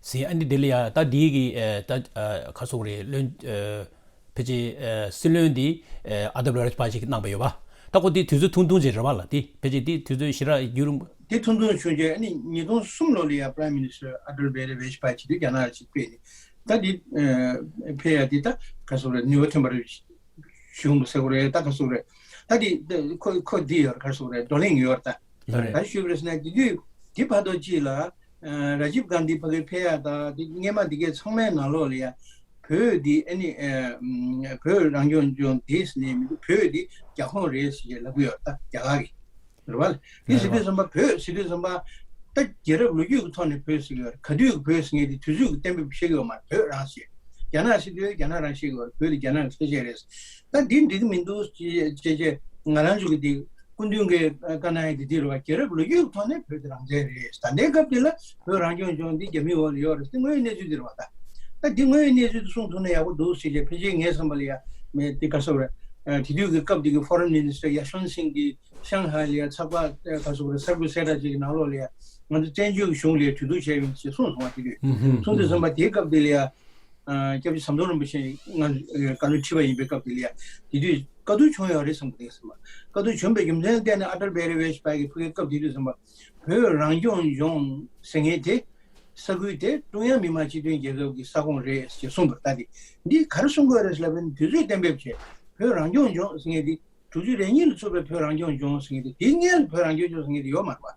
ཟིན། ཨ་ནི་དེ་ལ་ཡ་ད་འདི་གི་ཨ། ད་ཨ། ག་རེ་ཟེར་དགོས་རེད། བློན་ཨ། ཕལ་ཆེར་ཨ། སྲིད་བློན་འདི་ཨ། ཨ་ཏལ་བྷི་ཧརི་ཝེ་ཇ་པ་ཡི་གིས་གནང་བ་ཡོད་པ། ད་ཁོ་དེ་དུས་ཚོད་ཐུང་ཐུང་ཅིག་རེད་བ་ལ། དེ་ཕལ་ཆེར་དེ་དུས་ཚོད་ཞེ་དྲག་རྒྱུན་རིང་། དེ་ཐུང་ཐུང་བྱུང་རྗེས་ཨ་ནི་ཉིས་སྟོང་གསུམ་ལོ་ལ་ཡ་པ་རའིམ་མི་ནི་སི་ཊར་ཨ་ཏལ་བྷི་ཧརི་ཝེ་ཇ་པ་ཡི་བྱེད་དུས་རྒྱ་ནག་ལ་ཅིག་ཕེབས་ནས། ད་དེ་ཨ། ཕེབས་ཡ་དེ་ད་ག་རེ་ཟེར་དགོས་རེད། ནུས་པ་ཐོན་པ་རེད། གཞུང་ཟེར་དགོས་རེད། ད་ག་རེ་ཟེར་དགོས་རེད། ད་དེ་ཁོ་ཁོ་འདི་ཡོད་རེད། ག་རེ་ཟེར་དགོས་རེད། བགྲོ་གླེང་ཡོད་རེད། ད་ལགས་རེད། ག་རེ་ཞུས་པ་རེད་ཟེར་ན། དེ་དུས་དེ་བར་དུ་ཅིག་ལ་ཨ། ར་ཇིབ་གྷན་དྷི་ཕ་གིར་ཕེབས་ཡ་ད་དེ་སྔས་མ་དེ་གས་ཚང་མའི་ནང་ལོགས་ལ་ཡ། བོད་འདི་ཨ་ནི་ཨ། བོད་རང་སྐྱོང་ལྗོངས་དེ་ཟེར་ནས་མི་འདུག་བོད་འདི་རྒྱ་ཁོངས་རེད་ཟེར་ལབ་ཀྱི་ཡོད། ད་རྒྱ་གར་གྱི་རེད་བ། དེ་ཟེར་དུས་ཙམ་པ། བོད་ཟེར་དུས་ཙམ་པ་ད་རྒྱལ་རབས་ལོ་རྒྱུས་ཀྱི་ཐོག་ནས་བོད་ཟེར་གྱི་ཡོད་རེད། ག་དུས་ཀྱི་བོད་ཟེར་མཁན་དེ་དུས་ཚོད་ཀྱི་གཏན་འབེབས་བྱེད་ཀྱི་ཡོད་མ་རེད། བོད་རང་ཟེར། རྒྱ་ནག་ཟེར་དུས་རྒྱ་ནག་རང་བཤད་ཀྱི་ཡོད་རེད། བོད་དེ་རྒྱ་ནག་གི་ས་ཆ་རེད། ད་འདི་འགྲིག་གི་མི་འདུག་ཅེས་ཅེས་ང་རང་ཚོ་གི་དེ་སྐུ་མདུན་གྱི་བཀའ་གནང་ཡ་དེ་འདི་རེད་བ། རྒྱལ་རབས་ལོ་རྒྱུས་ཀྱི་ཐོག་ནས་བོད་དེ་རང་བཙན་རེད། ད་ལྟའི་སྐབས་དེ་ལ་བོད་རང་སྐྱོང་ལྗོངས་འདི་རྒྱ་མིའི་འོག་ལ་ཡོད་རེད། དེ་དངོས་ཡོད་གནས་ཚུལ་དེ་རེད་བ། ད་ད་འདི་དངོས་ཡོད་གནས་ཚུལ་དེ་གསུང་ཐུབ་ན་ཡག་པོ་འདུག་ཟེར་བྱས། ཕལ་ཆེར་ངའི་བསམ་པ་ལ་ཡ་མེད་དེ། ག་རེ་ཟེར་དགོས་རེད། ཨ། དེ་དུས་ཀྱི་སྐབས་དེ་གི་ཧྥོ་རེན་མི་ནི་སི་ཊར་ཡ་ཤོན་སིང་གིས་ཤང་ཧའེ་ལ་ཡ་ཚགས་པར་ག་རེ་ཟེར་དགོས་རེད། གསར་འགོད་གསལ་བསྒྲགས་ཅིག་གི་ནང་ལོགས་ལ་ཡ། ང་ཚོ་བཙན་བྱོལ་གཞུང་ལ་གྲོས་བསྡུར་བྱས་ཡོང་ཞེས་གསུངས་སོང་བ། དེ་དུས་ཨུ་ཧུམ། གསུངས་དུས་ཙམ་པ་དེའི་སྐབས་དེ་ལ་ཡ། ཨ། སྐྱབས་རྗེ་ཟམ་གདོང་རིན་པོ་ཆེ་ང་བཀའ་བློན་ཁྲི་པ་ཡིན་པའི་སྐབས་དེ་ལ་ཡ། དེ་དུས་དཀའ་སྡུག་བྱུང་ཡོད་རེད་བསམ་གྱི་འདུག་བསམ་པ། དཀའ་སྡུག་བྱུང་བའི་རྒྱུ་མཚན་བལྟས་ན། ཨ་ཏལ་བྷི་ཧརི་ཝེ་ཇ་པ་ཡི་ཕ་གིའི་སྐབས་དེ་དུས་ཙམ་པ། བོད་རང་སྐྱོང་ལྗོངས་ཟེར་མཁན་དེ། ས་ཁུལ་དེ་ཀྲུང་དབྱང་མི་དམངས་སྤྱི་མཐུན་རྒྱལ་ཁབ་ཀྱི་ས་ཁོངས་རེད་ཅེས་གསུངས་པ་རེད། ད་དེ་འདི་ག་རེ་གསུང་གི་ཡོད་རེད་ལབ་ན། དུས་ཚོད་གཏན་འབེབས་བྱས། བོད་རང་སྐྱོང་ལྗོངས་ཟེར་མཁན་དེ། དྲུག་ཅུ་རེ་གཉིས་ལ་བཙུགས་པའི་བོད་རང་སྐྱོང་ལྗོངས་ཟེར་མཁན་དེ། དེའི་སྔོན་ལ་བོད་རང་སྐྱོང་ལྗོངས་ཟེར་མཁན་དེ་ཡོད་མ་རེད་པ།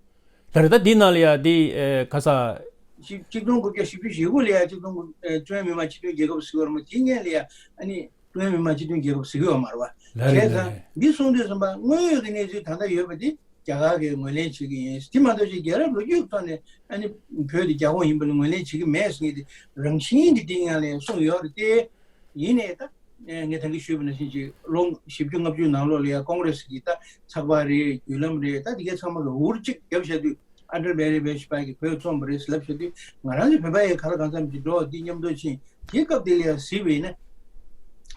ད་རེད། ད་འདི་ནང་ལ་ཡ་འདི་ཨེ། ག་རེ་ཟེར། ཆིག་ཆིག་སྟོང་དགུ་བརྒྱ་བཞི་བཅུ་ཞེ་དགུ་ལ་ཡ་ཆིག་སྟོང་དགུ། ཨེ། ཀྲུང་དབྱང་མི་དམངས་སྤྱི་མཐུན་རྒྱལ་ཁབ་ཟེར་གྱི་ཡོད་རེད་མོད། དེའི་སྔོན་ལ་ཡ་ཨ་ནི་ཀྲུང་དབྱང་མི་དམངས་སྤྱི་མཐུན་རྒྱལ་ཁབ་ཟེར་གྱི་ཡོད་མ་རེད་པ། ལགས་རེད། བྱས་ཙང་། ལགས་རེད། འདི་གསུངས་དུས་ཙམ་པ་དངོས་ཡོད་ཀྱི་གནས་ཚུལ་ད་ལྟ་ཡོད་པ་འདི་རྒྱ་གར་གྱིས་ངོས་ལེན་བྱེད་ཀྱི་ཡིན། དེ་མ་གཏོགས་ཅིག་རྒྱལ་རབས་ལོ་རྒྱུས་ཀྱི་ཐོག་ནས་ཨ་ནི་བོད་དེ་རྒྱ་ཁོངས་ཡིན་པ་ལ་ངོས་ལེན་བྱེད་ཀྱི་མེད་ཟེར་མཁན་དེ་རང་བཞིན་གྱིས་དེའི་སྔོན་ལ་ཡ་གསུངས་ཡོད་རེད་དེ། ཡིན་ནའི་ད། ཨེ། ངས་ད་གིན་ཞུས་པ་ནང་བཞིན་ཅིག་ལོ་བཞི་བཅུ་ལྔ་བཅུ་ནང་ལོགས་ལ་ཡ་ཀོང་རེས་ཀྱི་ད་ཚགས་པར་རེད། བརྒྱུད་ལམ་རེད། ད་དེ་གའི་ཚང་མ་གིས་འུར་གཅིག་བརྒྱབ་བཞག་དུས། ཨ་ཏལ་བྷི་ཧརི་ཝེ་ཇ་པ་ཡི་གིས་བོད་བཙོངས་པ་རེད་ཟེར་ལབ་བཞག་དུས། ང་རང་ཚོ་བོད་པ་ཡིས་ག་ལ་གང་འཚམ་ཅིག་འགྲོ་བ་འདི་མཉམ་དུ་ཕྱིན། དེའི་སྐབས་དེ་ལ་ཡ་གཟིགས་པ་ཡིན་ན།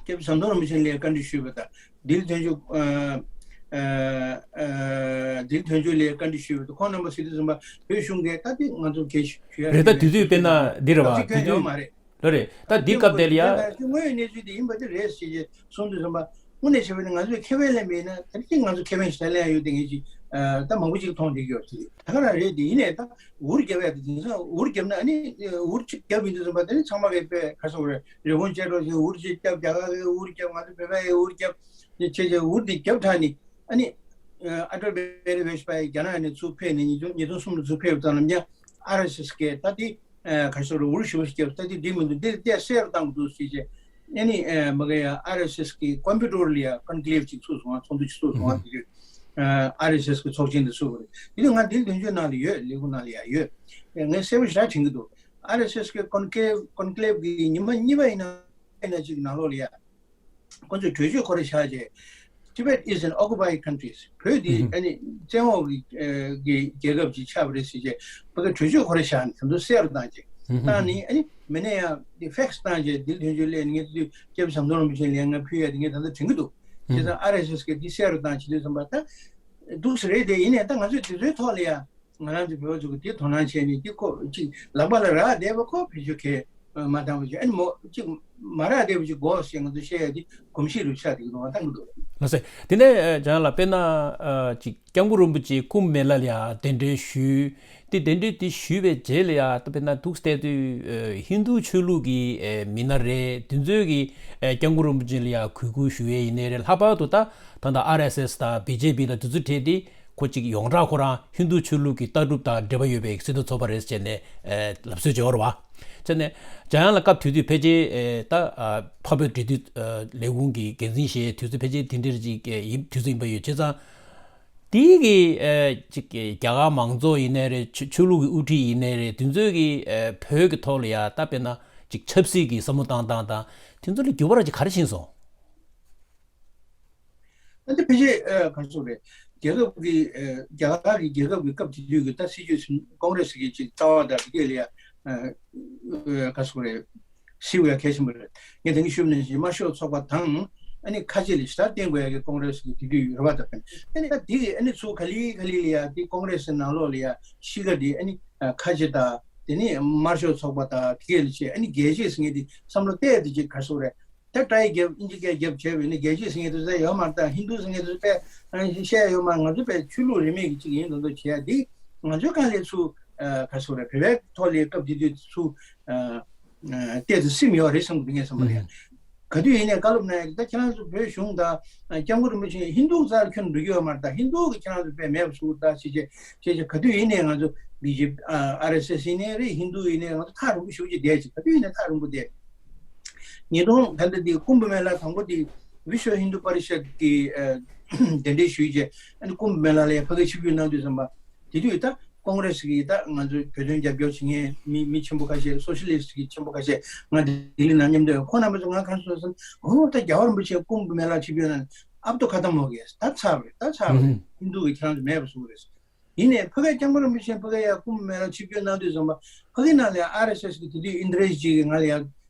སྐྱབས་རྗེ་ཟམ་གདོང་རིན་པོ་ཆེ་ལ་ཡ་བཀའ་འདྲི་ཞུས་པ་དང་། ལྡི་ལི་དོན་གཅོད། ཨ། ཨ། ལྡི་ལི་དོན་གཅོད་ལ་ཡ་བཀའ་འདྲི་ཞུས་པ་དང་། ཁོང་རྣམ་པ་ཟེར་དུས་ཙམ་པ་བོད་གཞུང་གིས་ད་དེ་ང་ཚོ་གལ་ཞུ་ཡ་རེད། ད་དུས་ཚོད་དཔེར་ན་འདི་རེད་བ། དུས་ཚོད་ཡོད་མ་རེད། ལགས་རེད། ད་འདི་སྐབས་དེ་ལ་ཡ། དངོས་ཡོད་གནས་ཚུལ་དེ་ཡིན་པ་དེ་རེད་ཟེར་གྱི་གསུངས་དུས་ཙམ་པ། དངོས་གནས་བྱས་པ་ཡིན་ན་ང་ཚོས་ཁེ་ཕན་ལེན་པ་ཡིན་ན། ད་ཅིག་ང་ཚོ་ཁེ་ཕན་ཞེ་དྲག་ལེན་ཡ་ཡོད་དེ་ངེས་ཅིག་ཨ། ད་མང་པོ་ཅིག་མཐོང་བསྡད་ཀྱི་ཡོད་ཟེར། ད་ག་རང་རེད་དེ། ཡིན་ནའི་ད་འུར་རྒྱབ་ཡ་དེ། དེང་སང་འུར་རྒྱབ་ན་ཨ་ནི་འུར་གཅིག་རྒྱབ་ཡིན་དུས་ཙམ་པ་དེ་ནི་ཚང་མ་གིས་དཔེ་ག་རེ་ཟེར་དགོས་རེད། རི་བོང་ཅལ་འདྲ་བོ་ཞིག་འུར་གཅིག་རྒྱབ། རྒྱ་གར་གིས་འུར་རྒྱབ། ང་ཚོ་བོད་པ་ཡིས་འུར་རྒྱབ། དེ་བྱས་བྱས་འུར་དེ་རྒྱབ་དྲགས་ནས་ཨ་ནི། ཨ། ཨ་ཏལ་བྷི་ཧརི་ཝེ་ཇ་པ་ཡི་རྒྱ་ནག་ནས་ཚུར་ཕེབས་ནས་ཉིས་སྟོང་ཉིས་སྟོང་གསུམ་ལ་ཚུར་ཕེབས་ཙམ་ལ་ཡ། ཨར་ཨེས་ཨེས་གིས་ད་དེ། ཨ། ག་རེ་ཟེར་དགོས་རེད། འུར་ཞེ་པོ་ཞིག་བརྒྱབ། ད་དེ་འགྲིག་མི་འདུག་འདི་ལ་བལྟས་གསལ་རུ་གཏང་དགོས་འདུག་ཟེར་བྱས། ཨ་ནི། ཨ། མ་གི་ཡ་ཨར་ཨེས་ཨེས་གི་ཀོ་ཨིམ་པ་ཊོར་ལ་ཡ་ཀོན་ཀ་ལེབ་ཅིག་ཚུགས་སོང་བ། ཚོགས་འདུ་ཅིག་ཚུགས་སོང་བ། དེ་དུས། ཨ། ཨར་ཨེས་ཨེས་གི་ཚོགས་ཆེན་དེ་ཚུགས་པ་རེད། དེ་དུས་ང་ལྡི་ལི་དོན་གཅོད་ནང་ལ་ཡོད། ལས་ཁུངས་ནང་ལ་ཡ་ཡོད། ངས་གསལ་པོ་ཞེ་དྲག་དྲན་གྱི་འདུག་ཨར་ཨེས་ཨེས་གི་ཀོན་ཀ་ལེབ། ཀོན་ཀ་ལེབ་གི་ཉི་མ་གཉིས་པ་ཡིན་ན་ཡིན་ན་ཅིག་ནང་ལོགས་ལ་ཡ། ཁོ་ཚོས་གྲོས་ཆོད་ཁོ་རང་བཞག་བྱས། Tibet is an occupied country. བོད་འདི། ཨ་ནི་བཙན་འོག་གི། ཨ། གི་རྒྱལ་ཁབ་ཅིག་ཆགས་པ་རེད་ཟེར་བྱས། ཕ་གིར་གྲོས་ཆོད་ཁོ་རང་བཞག་ནས་དེ་ཚོ་གསལ་རུ་བཏང་བྱས། བཏང་ནས་ཨ་ནི་མི་སྣ་ཡང་དེ་ཕེག་སི་བཏང་བྱས། ལྡི་ལི་དོན་གཅོད་སླེབས་ནས་ངས་དེ་དུས་སྐྱབས་རྗེ་ཟམ་གདོང་རིན་པོ་ཆེ་ལ་ཡ་ང་ཕུལ་ཡ་དེ་ངས་ད་ལྟ་དྲན་གྱི་འདུག་བྱས་ཙང་ཨར་ཨེས་ཨེས་གིས་དེ་གསལ་རུ་བཏང་བྱེད་དུས་ཙམ་པ་ད་འདུག་སེ་རེད་དེ། ཡིན་ནའི་ད་ང་ཚོས་དེ་ཚོའི་ཐོག་ལ་ཡ། ང་རང་ཚོ་བོད་པ་ཚོ་གིས་དེ་དོ་སྣང་བྱས་ནས་དེ་ཁོ་ཅིག་ལག་པ་ལ་རག་བསྡད་པ་ཁོ་བེད་སྤྱོད་གལ་མ་བཏང་བ་ཅིག་ཨ་ནི་མོ་ཅིག་མ་རག་བསྡད་པ་ཅིག་དགོས་ཞེས་ང་ཚོ་བཤད་ཡ་དེ་གོམས་གཤིས་རུ་ཆགས་བསྡད་ཀྱི་འདུག་བ་བཏང་གི་འདུག་ལགས་སེ། དེ་ནས་ཨ་ལྗང་ལགས་དཔེར་ན་ཨ་ཅིག་སྐྱབས་མགོན་རིན་པོ་ཆེ་ཀུམ་མེ་ལ་ལ་ཡ་གདན་འདྲེན་ཞུས། དེ་གདན་འདྲེན་དེ་ཞུས་པའི་རྗེས་ལ་ཡ་ད་དཔེར་ན་འདུག་བལྟས་དུས་ཨ་ཧིན་རྡུ་ཆོས་ལུགས་ཀྱི་ཨ་མི་སྣ་རེད། དེ་ཚོས་ཀྱི་ཨ་སྐྱབས་མགོན་རིན་པོ་ཆེ་ལ་ཡ་གུས་བཀུར་ཞུ་ཡས་ཡིན་ནའི་རེད། ལྷག་པར་དུ་ད་ད་ལྟ་ཨར་ཨེས་ཨེས་དང་བི་ཇེ་པི་དང་དེ་ཚོ་གྲས་དེ་ཁོ་གཅིག་ཡོངས་གྲགས་ཁོ་རང་ཧིན་རྡུ་ཆོས་ལུགས་ཀྱི་ལྟ་གྲུབ་དང་འབྲེལ་བ་ཡོད་པའི་སྲིད་དོན་ཚོགས་པ་རེད་ཟེར་ནས་ཨེ་ལབ་སྲོལ་ཅིག་ཡོད་རེད་བ། བྱས་ནས་འཇམ་དབྱངས་ལགས་སྐབས་དེ་དུས་ཕལ་ཆེར་ཨེ་ད་ཨ་འཕགས་བོད་འབྲེལ་མཐུད་ཨ་ལས་ཁུངས་ཀྱི་འགན་འཛིན་ཞེས་དུས་ཚོད་ཕལ་ཆེར་དེ་འདྲ་ཅིག་ཨེ་ཡིན་དུས་ཚོད་ཡིན་པ་ཡོད། བྱས་ཙང་དེའི་གི་ཨེ་ཅིག་ཨེ་རྒྱ་གར་མང་ཚོགས་ཡིན་ནའི་རེད། ཆོས་ཆོས་ལུགས་ཀྱི་དབུ་ཁྲིད་ཡིན་ནའི་རེད། དེ་ཚོའི་གི་ཨེ་བོད་ཀྱི་ཐོག་ལ་ཡ་ད་དཔེར་ན་ཅིག་ཆབ་སྲིད་ཀྱི་བསམ་བློ་བཏང་སྟངས་དང་དེ་ཚོ་ལ་འགྱུར་བ་ར་ཅིག་ག་རེ་ཕྱིན་སོང་། ད་ལྟ་ཕལ་ཆེར་ཨ་ག་རེ་ཟེར་དགོས་རེད། རྒྱལ་ཁབ་ཀྱི་ཨ་རྒྱ་གར་གྱི་རྒྱལ་ཁབ་ཀྱི་སྐབས་དེ་དུས་ཀྱི་ད་སྲིད་བྱུས་ཀོང་རེ་སི་གི་ཅིག་རྩ་བ་དང་དེ་གས་ལ་ཡ་ཨ་ཨ་ག་རེ་ཟེར་དགོས་རེད། གཟིགས་དགོས་ཡ་གལ་ཆེན་པོ་རེད། ངས་དེང་གི་ཞུས་པ་ནང་བཞིན་དམར་ཤོག་ཚོགས་པ་དང་ཨ་ནི་ཁ་ཆེ་ལ་ཞེ་དྲག་བརྟེན་དགོས་ཡ་གི་ཀོང་རེ་སི་གི་དེ་དུས་ཡོད་རེད་བ། ད་ཕན་ཨ་ནི་ད་དེ་གི་ཨ་ནི་ཚུར་ག་ལེ་ག་ལེ་ལ་ཡ་དེ་ཀོང་རེ་སི་ནང་ལོགས་ལ་ཡ་གཤིས་ཀ་དེ་ཨ་ནི་ཨ་ཁ་ཆེ་དང་དེ་ནི་དམར་ཤོག་ཚོགས་པ་དང་དེ་གས་ལ་བྱས་ཨ་ནི་རྒྱལ་གཅེས་ཟེར་མཁན་དེ་བསམ་བློ་གཏད་དེ་ཅིག་ག་རེ་ཟེར་དགོས་རེད། ད་ཏྲའི་རྒྱབ་ཨིན་ཇི་སྐད་རྒྱབ་བྱས་པས་ནི་རྒྱལ་གཅེས་ཟེར་མཁན་དེ་ཚོ་ཡོད་མ་རེད། ད་ཧིན་རྡུ་ཟེར་མཁན་དེ་ཚོ་དཔེ་བཤད་ཡོད་མ་རེད། ང་ཚོ་དཔེ་ཆོས་ལུགས་རིས་མེད་ཀྱི་གཅིག་ཡིན་མདོག་མདོག་བྱས་ཏེ། ང་ཚོའི་སྒང་ལ་ཚུར་ཨ་ག་རེ་ཟེར་དགོས་རེད། བོད་པའི་ཐོག་ལ་སྐབས་དེ་དུས་ཚུར་ཨ་ཨ་བལྟས་ཚེ་སེམས་ཡོད་རེད་བསམ་གི་འདུག་ངས་བསམ་པ་ལ་ཡང་། ག་དུས་ཡིན་ནའི་བཀའ་སློབ་གནང་ཡ་དེ་ད་ཁྱེད་རང་ཚོ་བོད་གཞུང་དང་ཨ་སྐྱབས་མགོན་རིན་པོ་ཆེ་ཧིན་རྡུ་རྩ་ལ་ཁྱོན་འགྲོ་གི་ཡོད་མ་རེད། ད་ཧིན་རྡུ་གི་ཁྱེད་རང་ཚོ་དཔེ་མེད་པ་བཟོ་ད་ཞེས་བྱས་ཞེས་བྱས་ག་དུས་ཡིན་ནའི་ང་ཚོ་བི་ཇེ་པི་ཨ་ཨར་ཨེས་ཨེས་ཡིན་ནའི་རེད། ཧིན་རྡུ་ཡིན་ནའི་ང་ཚོ་ཐག་རིང་པོ་ཞེ་པོ་ཅིག་བསྡད་ཅིག་ག་དུས་ཡིན་ནའི་ཐག་རིང་པོ་བསྡད། ཉིས་སྟོང་ད་ལྟ་འདི་ཀུམ་བྷ་མེ་ལ་དང་པོ་འདི་བི་ཤྭ་ཧིན་དུ་པ་རི་ཤད་ཀྱི་ཨ་གདན་འདྲེན་ཞུས་རྗེས་ཨ་ནི་ཀུམ་བྷ་མེ་ལ་ལ་ཡ་ཕ་གིར་ཆིབས་བསྒྱུར་གནང་དུས་ཙམ་པ་དེ་དུས་ད་ཀོང་རེ་སི་གི་ད་ང་ཚོའི་བོད་དོན་རྒྱབ་སྐྱོར་བྱེད་མཁན་མི་མི་ཆེན་པོ་ཁ་ཤས་སོ་ཤི་ལིསི་ཊི་གི་ཆེན་པོ་ཁ་ཤས་ང་ལྡི་ལི་ནང་མཉམ་དུ་ཡོད། ཁོང་རྣམ་པ་ཚོ་ང་ག་རེ་ཟེར་ཟེར་ན་འོ་ད་རྒྱལ་བ་རིན་པོ་ཆེ་ཀུམ་བྷ་མེ་ལ་ཆིབས་བསྒྱུར་གནང་ཨབ་ཏུ་ཁ་ཏ་མོ་གིས་ད་ཚར་བ་རེད། ད་ཚར་བ་རེད། ཧིན་དུ་གི་ཁྱེད་རང་ཚོ་མེད་པ་བཟོ་གི་རེད། ཡིན་ནའི་ཕ་གིའི་སྐྱབས་མགོན་རིན་པོ་ཆེ་ཕ་གི་ཡ་ཀུམ་མེ་ལ་ཆིབས་བསྒྱུར་གནང་དུས་ཙམ་པ་ཕ་གི་ནང་ལ་ཡ་ཨར་ཨེས་ཨེས་ཀྱི་དེ་དུས་ཨིན་དྲ་ཇི་གིས་ང་ལ་ཡ་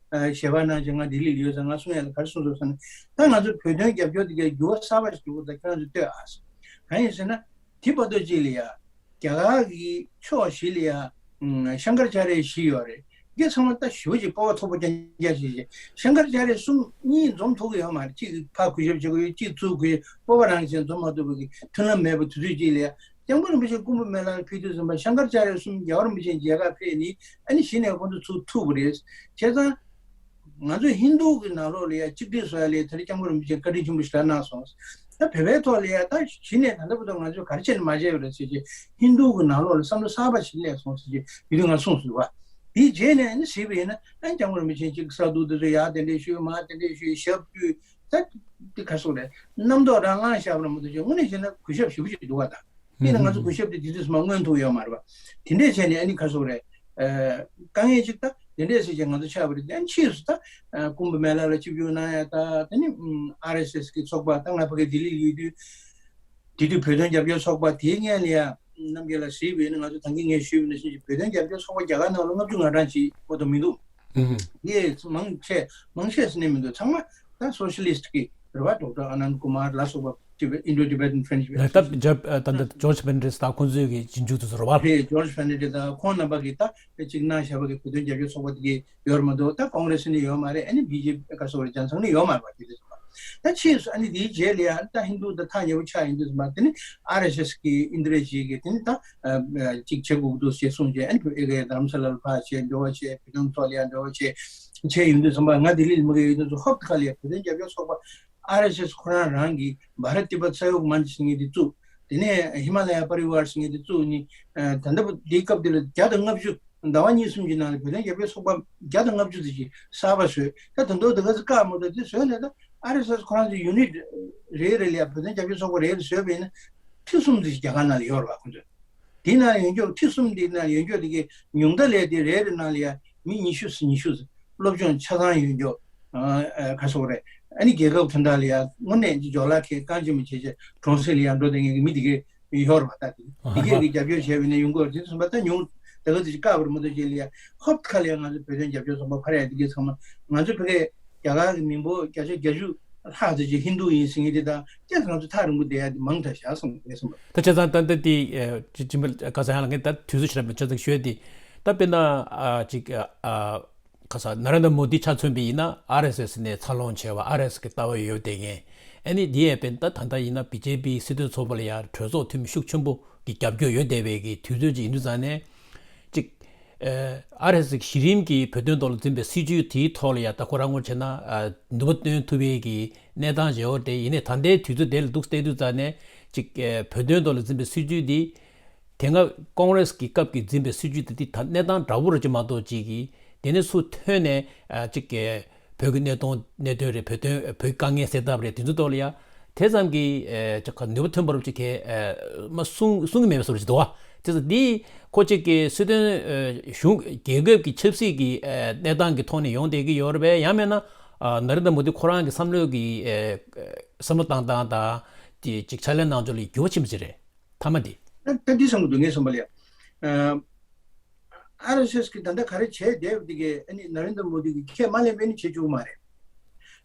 ཞལ་པར་གནང་བྱས་ང་ལྡི་ལི་ལ་ཡོད་ཙང་ང་གསུང་ཡ་ལ་ག་རེ་གསུངས་སོང་ཟེར་ན། ད་ང་ཚོ་བོད་དོན་རྒྱབ་སྐྱོར་དེ་གའི་འགྱུར་བ་གསར་པ་ཞིག་འགྲོ་གི་འདུག་ད་ཁྱེད་རང་ཚོ་ལྟོས་ཨ་ཟེར། གང་ཡིན་ཟེར་ན་དེ་བར་དུ་ཅིག་ལ་ཡ་རྒྱ་གར་གྱི་ཕྱོགས་བཞི་ལ་ཡ་ཤང་ཀར་ཅཱ་རི་ཡ་བཞི་ཡོད་རེད། འདི་ཚང་མ་ད་ཞེ་པོ་ཅིག་སྤོབས་པ་མཐོ་པོ་རྐྱང་རྐྱང་ཞིག་བྱས། ཤང་ཀར་ཅཱ་རི་ཡ་གསུམ་གཉིས་འཛོམས་ཐུབ་ཀྱི་ཡོད་མ་རེད། གཅིག་ཕར་གུས་ཞབས་བྱེད་དགོས་ཡོད། གཅིག་ཚུར་གུས་ཞབས་སྤོབས་པ་རང་བྱས་འཛོམས་མ་ཐུབ་པ་གི་མཐུན་ལམ་མེད་པ་དུས་ཚོད་ཅིག་ལ་ཡ་སྐྱབས་མགོན་རིན་པོ་ཆེ་ཀུམ་བྷ་མེ་ལ་ལ་ཕེབས་དུས་ཙམ་པ་ཤང་ཀར་ཅཱ་རི་ཡ་གསུམ་རྒྱལ་བ་རིན་པོ་ཆེ་མཇལ་ཁ་ཕེབས་ནས་ཨ་ནི་གཞི་ནས་ཁོང་ཚོ་ཚུར་ཐུག་པ་རེད། བྱས་ཙང་ང་ཚོས་ཧིན་རྡུ་གི་ནང་ལོགས་ལ་ཡ་གཅིག་སྒྲིལ་བཟོ་ཡ་ལ་ད་རེས་སྐྱབས་མགོན་རིན་པོ་ཆེས་བཀའ་དྲིན་ཆེན་པོ་ཞེ་དྲག་གནང་སོང་། ད་བོད་པའི་ཐོག་ལ་ཡ་ད་གཞི་ནས་ད་ལྟ་བར་དུ་ང་ཚོས་ག་རེ་བྱས་ནས་མ་བྱས་པ་རེད་ཟེར་གྱི་ཧིན་རྡུ་གི་ནང་ལོགས་ལ་བསམ་བློ་གསར་པ་ཞིག་སླེབས་སོང་ཟེར་གྱི་དེ་དུས་ང་གསུངས་སོང་བ། དེའི་རྗེས་ནས་ནི་གཟིགས་པ་ཡིན་ན་ཨ་སྐྱབས་མགོན་རིན་པོ་ཆེ་གཅིག་ས་འདུག་དེ་ཚོ་ཡར་གདན་འདྲེན་ཞུས་མར་གདན་འདྲེན་ཞུས་ཞབས་བཀྲུས་ད་དེ་ག་སོགས་རེད། རྣམ་རྟོག་རང་ལངས་བཞག་པ་རེད་མ་གཏོགས་ཅིག་དངོས་གནས་བྱས་ན་གུས་ཞབས་ཞེ་པོ་ཅིག་འདུག་བ་ད། དེ་ནི་ང་ཚོ་གུས་ཞབས་དེ་དེ་དུས་སུ་མ་མངོན་ཐུབ་ཡོད་མ་རེད་པ། དེ་འདྲས་བྱས་ནས་ཨ་ནི་ག་སོགས་རེད། དཀའ་ངལ་ཅིག་ད་དེ་འདྲས་བྱས་བྱས་ང་ཚོ་ཆགས་པ་རེད། ཨ་ནི་ཕྱིས་སུ་ད་ཀུམ་བྷ་མེ་ལ་ལ་ཆིབས་བསྒྱུར་གནང་ཡ་ད་དེ་ནི་ཨར་ཨེས་ཨེས་གི་ཚོགས་པ་ད་ང་ཕ་གི་ལྡི་ལི་ལ་ཡོད་དུས། དེ་དུས་བོད་དོན་རྒྱབ་སྐྱོར་ཚོགས་པ་དེའི་སྔོན་ལ་ཡ་རྣམ་རྒྱལ་ལགས་གཟིགས་པ་ཡིན་ན་ང་ཚོ་ད་གིན་ངས་ཞུས་པ་ནང་བཞིན་བོད་དོན་རྒྱབ་སྐྱོར་ཚོགས་པ་རྒྱ་གར་ནང་ལ་ལྔ་བཅུ་ང་གྲངས་ཅིག་མ་གཏོགས་མི་འདུག་ངས་མང་ཆེ་མང་ཆེ་ཟེར་ནས་མི་འདུག་ཚང་མ་ད་སོ་ཤི་ལིསི་ཊི་གི་རེད་བ། ཌོག་ཊར་ཨ་ནནྡ་ཀུ་མར་ལ་སོགས་པ་ཊི་བེ་ཊི་ཨིན་ཌོ་ཊི་བེ་ཊན་ཕེ་རེན་ཆི་ད་ད་ཇོར་ཇོར་ཇི་ཕེར་ནན་ཌེ་སི་དང་ཁོང་ཚོའི་གི་རྗེས་འཇུག་དེ་ཚོ་རེད་བ། རེད། ཇོར་ཇི་ཕེར་ནན་ཌེ་སི་དང་ཁོང་རྣམ་པ་གིས་ད་ཅིག་གནང་བཞག་པ་གི་བོད་དོན་རྒྱབ་སྐྱོར་ཚོགས་པ་དེ་གི་ཡོད་རེད་མ་གཏོགས་ད་ཀོང་རེ་སི་ནི་ཡོད་མ་རེད། ཨ་ནི་བི་ཇེ་པི་ག་སོགས་རེད་རྒྱལ་ཚང་ནི་ཡོད་མ་རེད་བ། དེ་དུས་ཙམ་པ་ད་ཕྱིས་སུ་ཨ་ནི་དེའི་རྗེས་ལ་ཡང་ད་ཧིན་རྡུ་ད་ཐག་ཉེ་པོ་ཆགས་ཡིན་དུས་ཙམ་པ་དེ་ནི་ཨར་ཨེས་ཨེས་གི་ཨིན་དྲ་ཇི་གི་དེ་ནི་ད་ཅིག་བྱེད་དགོས་ཀྱི་འདུག་ཅེས་གསུངས་རྗེས་ཨ་ནི་ཨེ་ཀེ་རྡ་རམ་ས་ལར་ཕར་བྱས་འབྲེལ་བ་བྱས། བོད་དོན་ཐོག་ལ་ཡང་འབྲེལ་བ་བྱས་བྱས་ཡོང་དུས་ཙམ་པ་ང་ལྡི་ལི་ལ་མ་གི་ཡོད་དུས་ཙམ་ཧོབ་ཁ་ལ་ཡ་བོད་དོན་རྒྱབ་སྐྱོར་ཚོགས་པ་ཨར་ཨེས་ཨེས་ཁོ་རང་རང་གི་བྷ་ར་ཏི་པ་ས་ཡོག་མན་ཆ་ཟེར་མཁན་དེ་བཙུགས། དེ་ནས་ཧི་མ་ལ་ཡ་པ་རི་ཝར་ཟེར་མཁན་དེ་བཙུགས་ནི། ད་ལྟ་བུ་དེའི་སྐབས་དེ་ལ་བརྒྱ་དང་ལྔ་བཅུ་ཟླ་བ་གཉིས་གསུམ་གྱི་ནང་ལ་བོད་དོན་རྒྱབ་སྐྱོར་ཚོགས་པ་བརྒྱ་དང་ལྔ་བཅུ་ཙམ་ཞིག་གསར་པ་བཟོས། ད་དོན་དག་དེ་ག་ཚོད་བཀག་མ་ཐུབ་དེ་བཟོས་ནས་ད་ཨར་ཨེས་ཨེས་ཁོ་རང་ཚོ་ཡུ་ནིཊ་རེ་རེ་ལ་ཡ་བོད་དོན་རྒྱབ་སྐྱོར་ཚོགས་པ་རེ་རེ་བཟོས་པ་ཡིན་ན་ཁྲི་གསུམ་ཙམ་ཞིག་རྒྱ་གར་ནང་ལ་ཡོད་རེད་བ་ཁོ་ཚོ། དེའི་ནང་ཡོད་མཁན་ཁྲི་གསུམ་དེའི་ནང་ཡོད་མཁན་དེ་གའི་ཉུང་མཐའ་ལས་དེ་རེ་རེ་ནང་ལ་ཡ་མི་ཉི་ཤུ་ཙམ་ཉི་ཤུ་ཙམ་སློབ་སྦྱོང་ཆ་ཚང་ཡོད་མཁན་ག་སོགས་རེད། ཨ་ནི་རྒྱལ་ཁབ་དོན་དག་ལ་ཡ་དངོས་གནས་ཀྱི་སྦྱོར་ལག་ཁྱེར་རྐང་རྗེན་མོ་བྱས་བྱས་གྲོང་གསེབ་ལ་ཡ་འགྲོ་བསྡད་མཁན་གྱི་མི་དེ་གའི་ཡོད་རེད་པ། ད་དེ་དེ་གས་ཀྱི་རྒྱབ་སྐྱོར་བྱས་པ་ཡིན་ན་ཡོང་གི་རེད། དེ་ཚོ་ད་ཉུང་ད་ག་ཚོད་ཅིག་བཀག་པ་རེད་མ་གཏོགས་ཅིག་ལ་ཡ་ཧོབ་ཁ་ལ་ཡ་ང་ཚོ་བོད་དོན་རྒྱབ་སྐྱོར་ཚོགས་པ་ཕར་ཡ་དེ་གས་ཚང་མ་ང་ཚོ་ཕ་གིའི་རྒྱ་གར་གྱི་མི་འབོར་བརྒྱ་ཆ་བརྒྱད་ཅུ་ ལྷག་ཙམ་ཅིག་ཧིན་རྡུ་ཡིན་ཟེར་མཁན་དེ་དང་ཅི་ང་ཚོ་ཐག་རིང་པོ་བསྡད་ཡ་དེ་མང་དྲགས་བཞག་སོང་ངས་བསམ་པ། ད་བྱས་ཙང་ད་ལྟ་དེ་ཅི་ཅི་འབད་ག་ས་ཡང་ལ་ངས་ད་དུས་ཚོད་ཞིག་རབ་ཆ་ཚང་ཞུས་ཏེ། ད་དཔེར་ན་ཅིག་ག་ས་ནཱ་རེན་དྲ་མོ་དི་ཆ་མཚོན་པ་ཡིན་ན་ཨར་ཨེས་ཨེས་ནས་འཚར་ལོངས་བྱས་པ། ཨར་ཨེས་ཨེས་ཀྱི་ལྟ་བ་ཡོད་བསྡད་མཁན། ཨ་ནི་དེ་ཡས་དཔེར་ན་ད་ད་ལྟ་ཡིན་ན་བི་ཇེ་པི་སྲིད་དོན་ཚོགས་པ་ལ་ཡང་གྲོས་ཚོགས་འཐུས་མི་ཤུགས་ཆེན་པོ་གི་རྒྱབ་སྐྱོར་ཡོད་བསྡད་པའི་གི་དུས་ཚོད་ཅིག་ཡིན་དུས་ཙང་ནས་ཅིག་ཨར་ཨེས་ཨེས་ཀྱི་གཞི་རིམ་གྱི་བོད་དོན་ཐོག་ལ་འཛིན་པའི་སྲིད་བྱུས་དེའི་ཐོག་ལ་ཡང་ད་ཁོ་རང་ངོས་བྱས་ན་ནུས་པ་བཏོན་ཐུབ་པའི་གི་གནས་སྟངས་ཅིག་ཡོད་རེད། ཡིན་ནའི་ད་ལྟའི་དུས་ཚོད་དེ་ལ་འདུག་བལྟས་དུས་ཙང་ནས་ཅིག་བོད་དོན་ཐོག་ལ་འཛིན་པའི་སྲིད་བྱུས་འདི་དེ་སྔ་ཀོང་རེས་ཀྱི་སྐབས་ཀྱི་འཛིན་པའི་སྲིད་བྱུས་དེ་དེ་ད་གནས་སྟངས་འདྲ་པོ་རེད་ཅེས་མ་གཏོགས་ཅིག་གི་དེ་ནས་སུ་ཐོན་ནས་ཅིག་བོད་ཀྱི་གནད་དོན་གནད་དོན་རེད། བོད་དོན་བོད་དཀའ་ངལ་སེལ་ཐབས་རེད། དེ་ཚོ་ཐོག་ལ་ཡ་དེ་ཙམ་གྱི་ཅིག་ནུས་པ་ཐོན་པ་རུ་ཅིག་གས་མ་གསུང་གསུང་གི་མེད་པའི་བཟོ་འདྲ་ཅིག་འདུག་བ། དེ་ཙང་འདི་ཁོ་ཅིག་གི་སྲིད་དོན་གཞུང་རྒྱལ་ཁབ་ཀྱི་ཆབ་སྲིད་ཀྱི་གནས་སྟངས་ཀྱི་ཐོག་ནས་ཡོང་བསྡད་ཀྱི་ཡོད་རེད་པས། ཡང་མིན་ན་ནཱ་རེན་དྲ་མོ་དི་ཁོ་རང་གི་བསམ་བློ་གི་བསམ་བློ་བཏང་སྟངས་དང་དེ་ཅིག་ཕྱག་ལས་གནང་ཕྱོགས་ལ་འགྱུར་བ་ཕྱིན་པ་ཅིག་རེད། མཐའ་མ་འདི། ད་ད་འདི་བསམ་གྱི་འདུག་ངས་བསམ་པ་ལ་ཡ། ཨ་ཨར་ཨེས་ཨེས་ཀྱིས་ད་ལྟ་ག་རེ་བྱས་བསྡད་པ་འདི་གས་ཨ་ནི་ནཱ་རེན་དྲ་མོ་དི་གིས་ཁས་མ་ལེན་པ་ནི་བྱེད་བཅུག་གི་མ་རེད།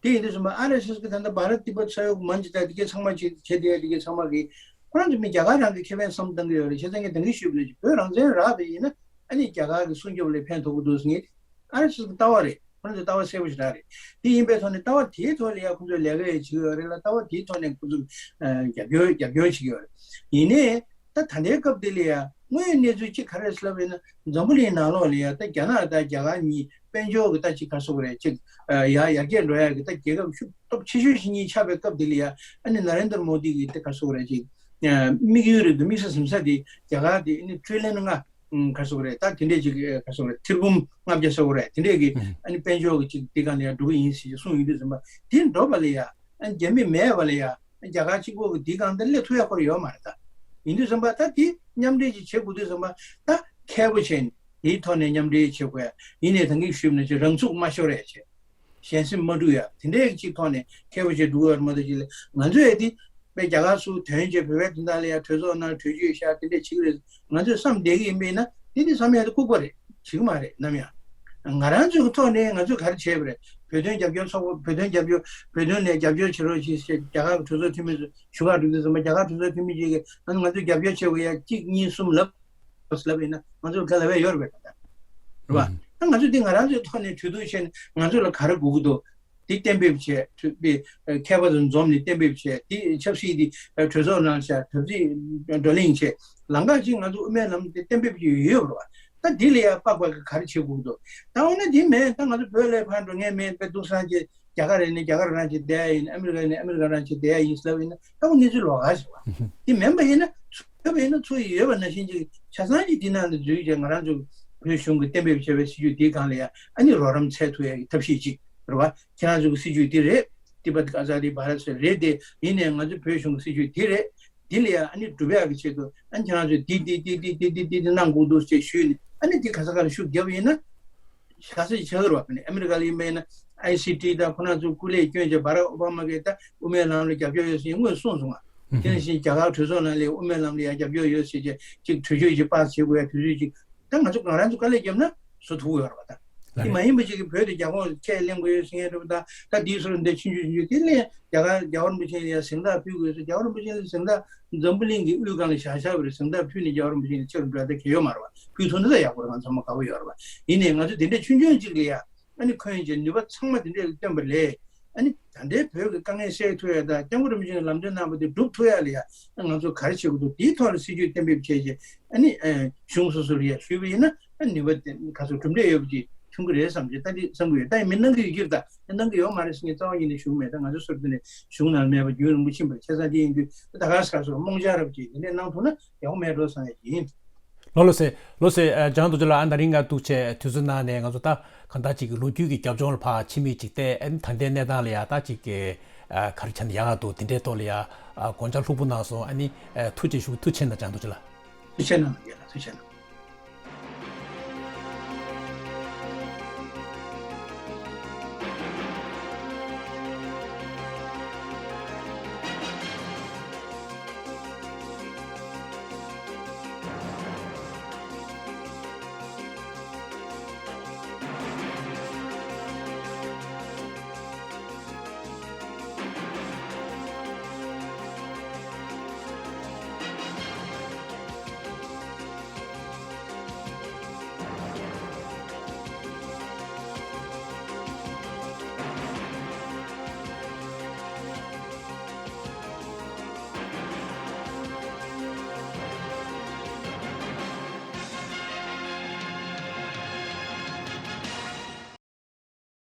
དེ་ཡིན་དུས་ཙམ་པ་ཨར་ཨེས་ཨེས་ཀྱིས་ད་ལྟ་བྷ་རཏ་ཏི་པ་ཚ་ཡོ་མན་ཇི་ད་འདི་གས་ཚང་མ་བྱེད་བྱེད་བསྡད་ཡ་འདི་གས་ཚང་མ་གིས་ཁོ་རང་ཚོ་མི་རྒྱ་གར་རང་གི་ཁེ་ཕན་བསམ་བཏང་གི་ཡོད་རེད། བྱས་ཙང་ངས་ད་གིན་ཞུས་པ་ནང་བཞིན་བོད་རང་བཙན་རག་པ་ཡིན་ན་ཨ་ནི་རྒྱ་གར་གྱི་སྲུང་སྐྱོབ་ལ་ཕན་ཐོགས་ཀྱི་འདུག་ཟེར་མཁན་ཨ་རི་སི་ཀྱི་ལྟ་བ་རེད། ཁོ་རང་ཚོའི་ལྟ་བ་གསལ་པོ་ཞེ་དྲག་རེད། དེ་ཡིན་པའི་ཐོག་ནས་ལྟ་བ་དེའི་ཐོག་ལ་ཡང་ཁོ་ཚོས་ལས་ཀ་ཡང་བྱེད་ཀྱི་ཡོད་རེད་ལ། ལྟ་བ་དེའི་ཐོག་ནས་ཁོ་ཚོས་ཨ་རྒྱབ་སྐྱོར་རྒྱབ་སྐྱོར་བྱེད་ཀྱི་ཡོད་རེད། ཡིན་ནའི་ད་ད་ལྟའི་སྐབས་འདི་ལ་ཡང་དངོས་ཡོད་གནས་ཚུལ་གཅིག་ག་རེ་ལབ་ཡིན་ན་འཛམ་བུ་གླིང་ནང་ལོགས་ལ་ཡང་ད་རྒྱ་ནག་དང་རྒྱ་གར་གཉིས་དཔལ་འབྱོར་གྱི་ད་ཅིག་ག་རེ་ཟེར་དགོས་རེད། ཅིག་ཨ་ཡར་ཡར་རྒྱས་འགྲོ་ཡག་གི་ད་རྒྱལ་ཁབ་ཤུགས་སྟོབས་ཆེ་ཤོས་ཤིག་གཉིས་ཆགས་པའི་སྐབས་འདི་ལ་ཡང་ཨ་ནི་ནཱ་རེན་དྲ་མོ་དི་གི་ད་ག་རེ་ཟེར་དགོས་རེད། ཅིག་ཨ་དམིགས་ཡུལ་རེད་འདུག་དམིགས་ས་འཛིན་ས་དེ་རྒྱ་གར་དེ་ཨ་ནི་ཊི་རི་ལི་ཡོན་ལྔ། ཨུམ། ག་རེ་ཟེར་དགོས་རེད། ད་དེ་འདྲས་ཅིག་ག་རེ་ཟེར་དགོས་རེད། ཐེར་འབུམ་ལྔ་བརྒྱ་ཟེར་དགོས་རེད། དེ་འདྲས་ཀྱི་ཨ་ནི་དཔལ་འབྱོར་གྱི་ཅིག་དེ་སྒང་ལ་ཡང་འགྲོ་གི་ཡིན་ཞེས་གསུངས་ཡོང་དུས་ཙམ་པ་དེ་འགྲོ་བ་ལ་ཡང་ཨ་ནི་རྒྱ་མི་མེད་པ་ལ་ཡང་ཨ་ནི་རྒྱ་གར་གཅིག་པོ་གི་དེ་སྒང་དེ་སླེབས་ཐུབ་ཡ་ཁོ་རང་ཡོད་མ་རེད་ད། ཡིན་དུས་ཙམ་པ་ད་དེ་མཉམ་འབྲེལ་ཅིག་བྱེད་དགོས་དུས་ཙམ་པ་ད་མཁས་པོ་བྱས་ནས་དེའི་ཐོག་ནས་མཉམ་འབྲེལ་བྱེད་དགོས་ཡ། ཡིན་ནའི་ད་གིན་ཞུས་པ་ནང་བཞིན་རང་ཚུགས་མ་ཤོར་ཡ་བྱས། ཞན་སེམས་མ་འཁྲུག་ཡ། དེ་འདྲའི་གཅིག་ཐོག་ནས་མཁས་པོ་ཅིག་འགྲོ་གི་ཡོད་རེད་མ་གཏོགས་ཅིག་ལ་ང་ཚོས་ཡ་དེ་དཔེ་རྒྱ་གར་ཚུར་ཐོན་བྱས་བོད་པའི་དོན་དག་ལ་ཡ་གྲོས་ཚོགས་ནང་གྲོས་ཆོད་བཞག་དེ་འདྲས་བྱེད་ཀྱི་རེད། ང་ཚོས་བསམ་བསྡད་ཀྱི་ཡིན་པ་ཡིན་ན་དེ་དེ་བསམ་ཡ་དེ་ལྐུགས་པ་རེད། བྱེད་ཀྱི་མ་རེད་ནམ་ཡང་། ང་རང་ཚོའི་ཐོག་ནས་ང་ཚོས་ག་རེ་བྱས་པ་རེད། བོད་དོན་རྒྱབ་སྐྱོར་ཚོགས་པ། བོད་དོན་རྒྱབ་སྐྱོར། བོད་དོན་ལ་རྒྱབ་སྐྱོར་བྱེད་རོགས་ཞེས་རྒྱ་གར་གྲོས་ཚོགས་འཐུས་མི་ཚོ་ཞུ་ག་འགྲོ་དུས་ཙམ་པ་རྒྱ་གར་གྲོས་ཚོགས་འཐུས་མི་ཅིག་གིས་ང་ཚོས་རྒྱབ་སྐྱོར་བྱེད་དགོས་ཡ་གཅིག་གཉིས་གསུམ་ལབ། ལབ་ཡིན་ན་ང་ཚོར་ག་ལབ་ཡ་ཡོད་རེད་པས་ད། རེད་བ། ཨུམ། ད་ང་ཚོས་འདི་ང་རང་ཚོའི་ཐོག་ནས་གྲོས་བསྡུར་བྱས་ནས་ང་ཚོ་ལ་ག་རེ་དགོས་ཀྱི་འདུག་འདི་གཏན་འབེབས་བྱས། གྲོས་པའི་མཁས་པ་ཚོ་འཛོམས་ནས་གཏན་འབེབས་བྱས། འདི་ཆབ་སྲིད་འདི་གྲོས་ཚོགས་ནང་བཞག་གྲ་སྒྲིག་བགྲོ་གླེང་བྱས། ལམ་ཁ་ཅིག་ང་ཚོ་དབུ་མའི་ལམ་འདི་གཏན་འབེབས་ཀྱི་ཡོད་རེད་བ། ད་འདི་ལ་ཡ་དཔག་པ་གི་ག་རེ་བྱེད་དགོས་ཀྱི་འདུག་ད་འོ་ན་འདི་མེད། ད་ང་ཚོ་བོད་ལ་ཕར་འགྲོ་མཁན་མེད་པའི་འདུག་སང་ཅིག་རྒྱ་གར་རེད་ནས་རྒྱ་གར་རང་ཅིག་བསྡད་ཡ་ཡིན། ཨ་མི་རི་ཀ་ནས་ཨ་མི་རི་ཀ་རང་ཅིག་བསྡད་ཡ་ཡིན་ཟེར་ལབ་ཡིན་ན་ད་ཁོ་གནས་ཚུལ་ལོགས་ཀ་ཞིག་བ། དེ་མིན་པ་ཡིན་ན་ཚུར་ཡོད་པ་ཡིན་ན་ཚུར་ཡོད་པ་ནང་བཞིན་ཅིག་ཆ་ཚང་ཅིག་དེ་ནང་ལ་འཛུལ་བྱས་ང་རང་ཚོ་བོད་གཞུང་གིས་གཏན་འབེབས་བྱས་པའི་སྲིད་ཇུས་དེའི་སྒང་ལ་ཡ་ཨ་ནི་རོགས་རམ་འཚོལ་ཐུབ་ཡ་གི་ཐབས་ཤེས་ཅིག་རེད་བ། ཁྱེད་རང་ཚོ་གི་སྲིད་ཇུས་དེ་རེད། ཏི་པད་ཨ་ཛ་དི་བྷ་རད་ཟེར་རེད་དེ། ཡིན་ནའི་ང་ཚོ་བོད་གཞུང་གི་སྲིད་ཇུས་དེ་རེད། དེ་ལ་ཡ་ཨ་ནི་སྒྲུབ་ཡག་གི་ཆེད་དུ་ཨ་ནི་ཁྱེད་རང་ཚོས་དེ་དེ་དེ་གནང་དགོས་འདུག་ཅེས་ཞུས་ནས་ཨ་ནི་དེ་ག་ས་ག་ལ་ཤུགས་བརྒྱབ་ཡིན་ན། ཤ་ཚ་ཆགས་རོགས་ནས་ཨ་མི་རི་ཀ་ལ་ཡིན་པ་ཡིན་ན་ཨའི་སི་ཊི་དང་ཁོ་རང་ཚོ་སྐུ་ལས་བསྐྱོན་བྱས་བྷ་རག་ཨོ་བྷ་མ་གིས་ད་དབུ་མའི་ལམ་ལ་རྒྱབ་སྐྱོར་ཡོད་ཟེར་དངོས་སུ་གསུངས་སོང་ང་། དེ་ནང་བཞིན་རྒྱ་གར་གྲོས་ཚོགས་ནང་ལ་དབུ་མའི་ལམ་ལ་ཡང་རྒྱབ་སྐྱོར་ཡོད་ཟེར་བྱས་ཅིག་གྲོས་ཆོད་ཅིག་པཱ་སི་བྱེད་དགོས་ཡ་དུས་ཚོད་ཅིག་ད་ང་ཚོ་ང་རང་ཚོ་དཀའ་ལས་བརྒྱབ་ན་བཟོ་ཐུབ་ཀྱི་ཡོད་རེད་པ་ད། དེ་མ་ཡིན་པ་ཅིག་གིས་བོད་དུ་རྒྱ་ཁོངས་ཁས་ལེན་དགོས་ཡོད་ཟེར་མཁན་རེད་པ་ད། ད་དེའི་ཟུར་འདི་ཆུང་ཆུང་ཆུང་ཆུང་དེ་ལས་རྒྱ་གར་རྒྱལ་བ་རིན་པོ་ཆེ་ལ་ཡང་གཟེངས་རྟགས་ཕུལ་དགོས་ཟེར། རྒྱལ་བ་རིན་པོ་ཆེ་ལ་གཟེངས་རྟགས་འཛམ་བུ་གླིང་གི་དབུས་སྒང་ལ་བཞག་བཞག་པ་རེད། གཟེངས་རྟགས་ཕུལ་ནས་རྒྱལ་བ་རིན་པོ་ཆེ་ལ་ཆེ་རུ་འགྲོ་ཡ་དེ་གལ་ཡོད་མ་རེད་པ། ཕུལ་ཐུབ་ན་ད་ཡག་པོ་རེད། ང་ཚང་མ་དགའ་པོ་ཡོད་རེད་པ། ཡིན་ནའི་ང་ཚོ་དེ་འདྲས་ཆུང་ཆུང་ཅིག་ལ་ཡ་ཨ་ནི་འཁོན་བྱས་ནུས་པ་ཚང་མ་དེ་འདྲས་ལ་བཏོན་པ་ལས་ཨ་ནི་ད་ལྟའི་བོད་ཀྱི་དཀའ་ངལ་སེལ་ཐུབ་ཡ་དང་སྐྱབས་མགོན་རིན་པོ་ཆེས་ལམ་སྟོན་གནང་བ་དེ་སྒྲུབ་ཐུབ་ཡ་ལ་ཡ་ཨ་ང་ཚོ་ག་རེ་བྱེད་དགོས་འདུག་དེའི་ཐོག་ལ་སྲིད་ཇུས་གཏན་འབེབས་བྱས་རྗེས་ཨ་ནི་ཨ་གཞུང་སོ་སོ་ལ་ཡ་ཞུས་པ་ཡིན་ན་ཨ་ནུས་པ་དེ་ག་ཚོད་གྲུབ་འབྲས་ཡོད་པ་ཅིག་ཐོན་གྱི་རེད་བསམ་གྱི། ད་འདི་བསམ་གྱི་ཡོད། ད་ཡིན་མིན་གནང་གི་ཡོད་ཀྱི་རེད། ད་གནང་གི་ཡོད་མ་རེད་ཟེར་མཁན་རྩ་བ་ཉིད་ནས་ཞུ་གི་མེད། ད་ང་ཚོ་སོར་དེ་ནས་གཞུང་ནང་མེད་པ་རྒྱུན་རིང་པོ་ཕྱིན་པ་རེད། བྱས་ཙང་དེ་ཡིན་དུས་ད་ག་ས་ག་སོ་རྨོངས་འཆར་རབ་ཅིག་དེ་འདྲས་གནང་ཐུབ་ན་ཡག་པོ་མེད་འགྲོ་བསམ་ཡ་ཅིག་ཡིན། ལགས་ལགས་སེ། ལགས་སེ། ཨ་ལྕམ་རྡོ་རྗེ་ལགས་ཨ་ད་རིང་ང་འདུག་བྱས་དུས་ཚོད་གནང་ནས་ང་ཚོ་ད་གང་ལྟར་ཅིག་གི་ལོ་རྒྱུས་ཀྱི་རྒྱབ་ལྗོངས་ལ་ཕར་ཕྱི་མིག་ཅིག་བལྟས། ཨ་ནི་ད་ལྟའི་གནས་སྟངས་ལ་ཡ་ད་ཅིག་གི་ཨ་ག་རེ་བྱས་ན་ཡག་ག་འདུག་དེ་འདྲའི་ཐོག་ལ་ཡ་ཨ་དགོངས་འཆར་ལྷུག་པོ་གནང་སོང་། ཨ་ནི་ཨ་ཐུགས་རྗེ་ཆེ་ཞུ། ཐུགས་རྗེ་ཆེ་གནང་ཨ་ལྕམ་རྡོ་རྗེ་ལགས། ཐུགས་རྗེ་གནང་། ཡ་ཐུགས་རྗེ་གནང་།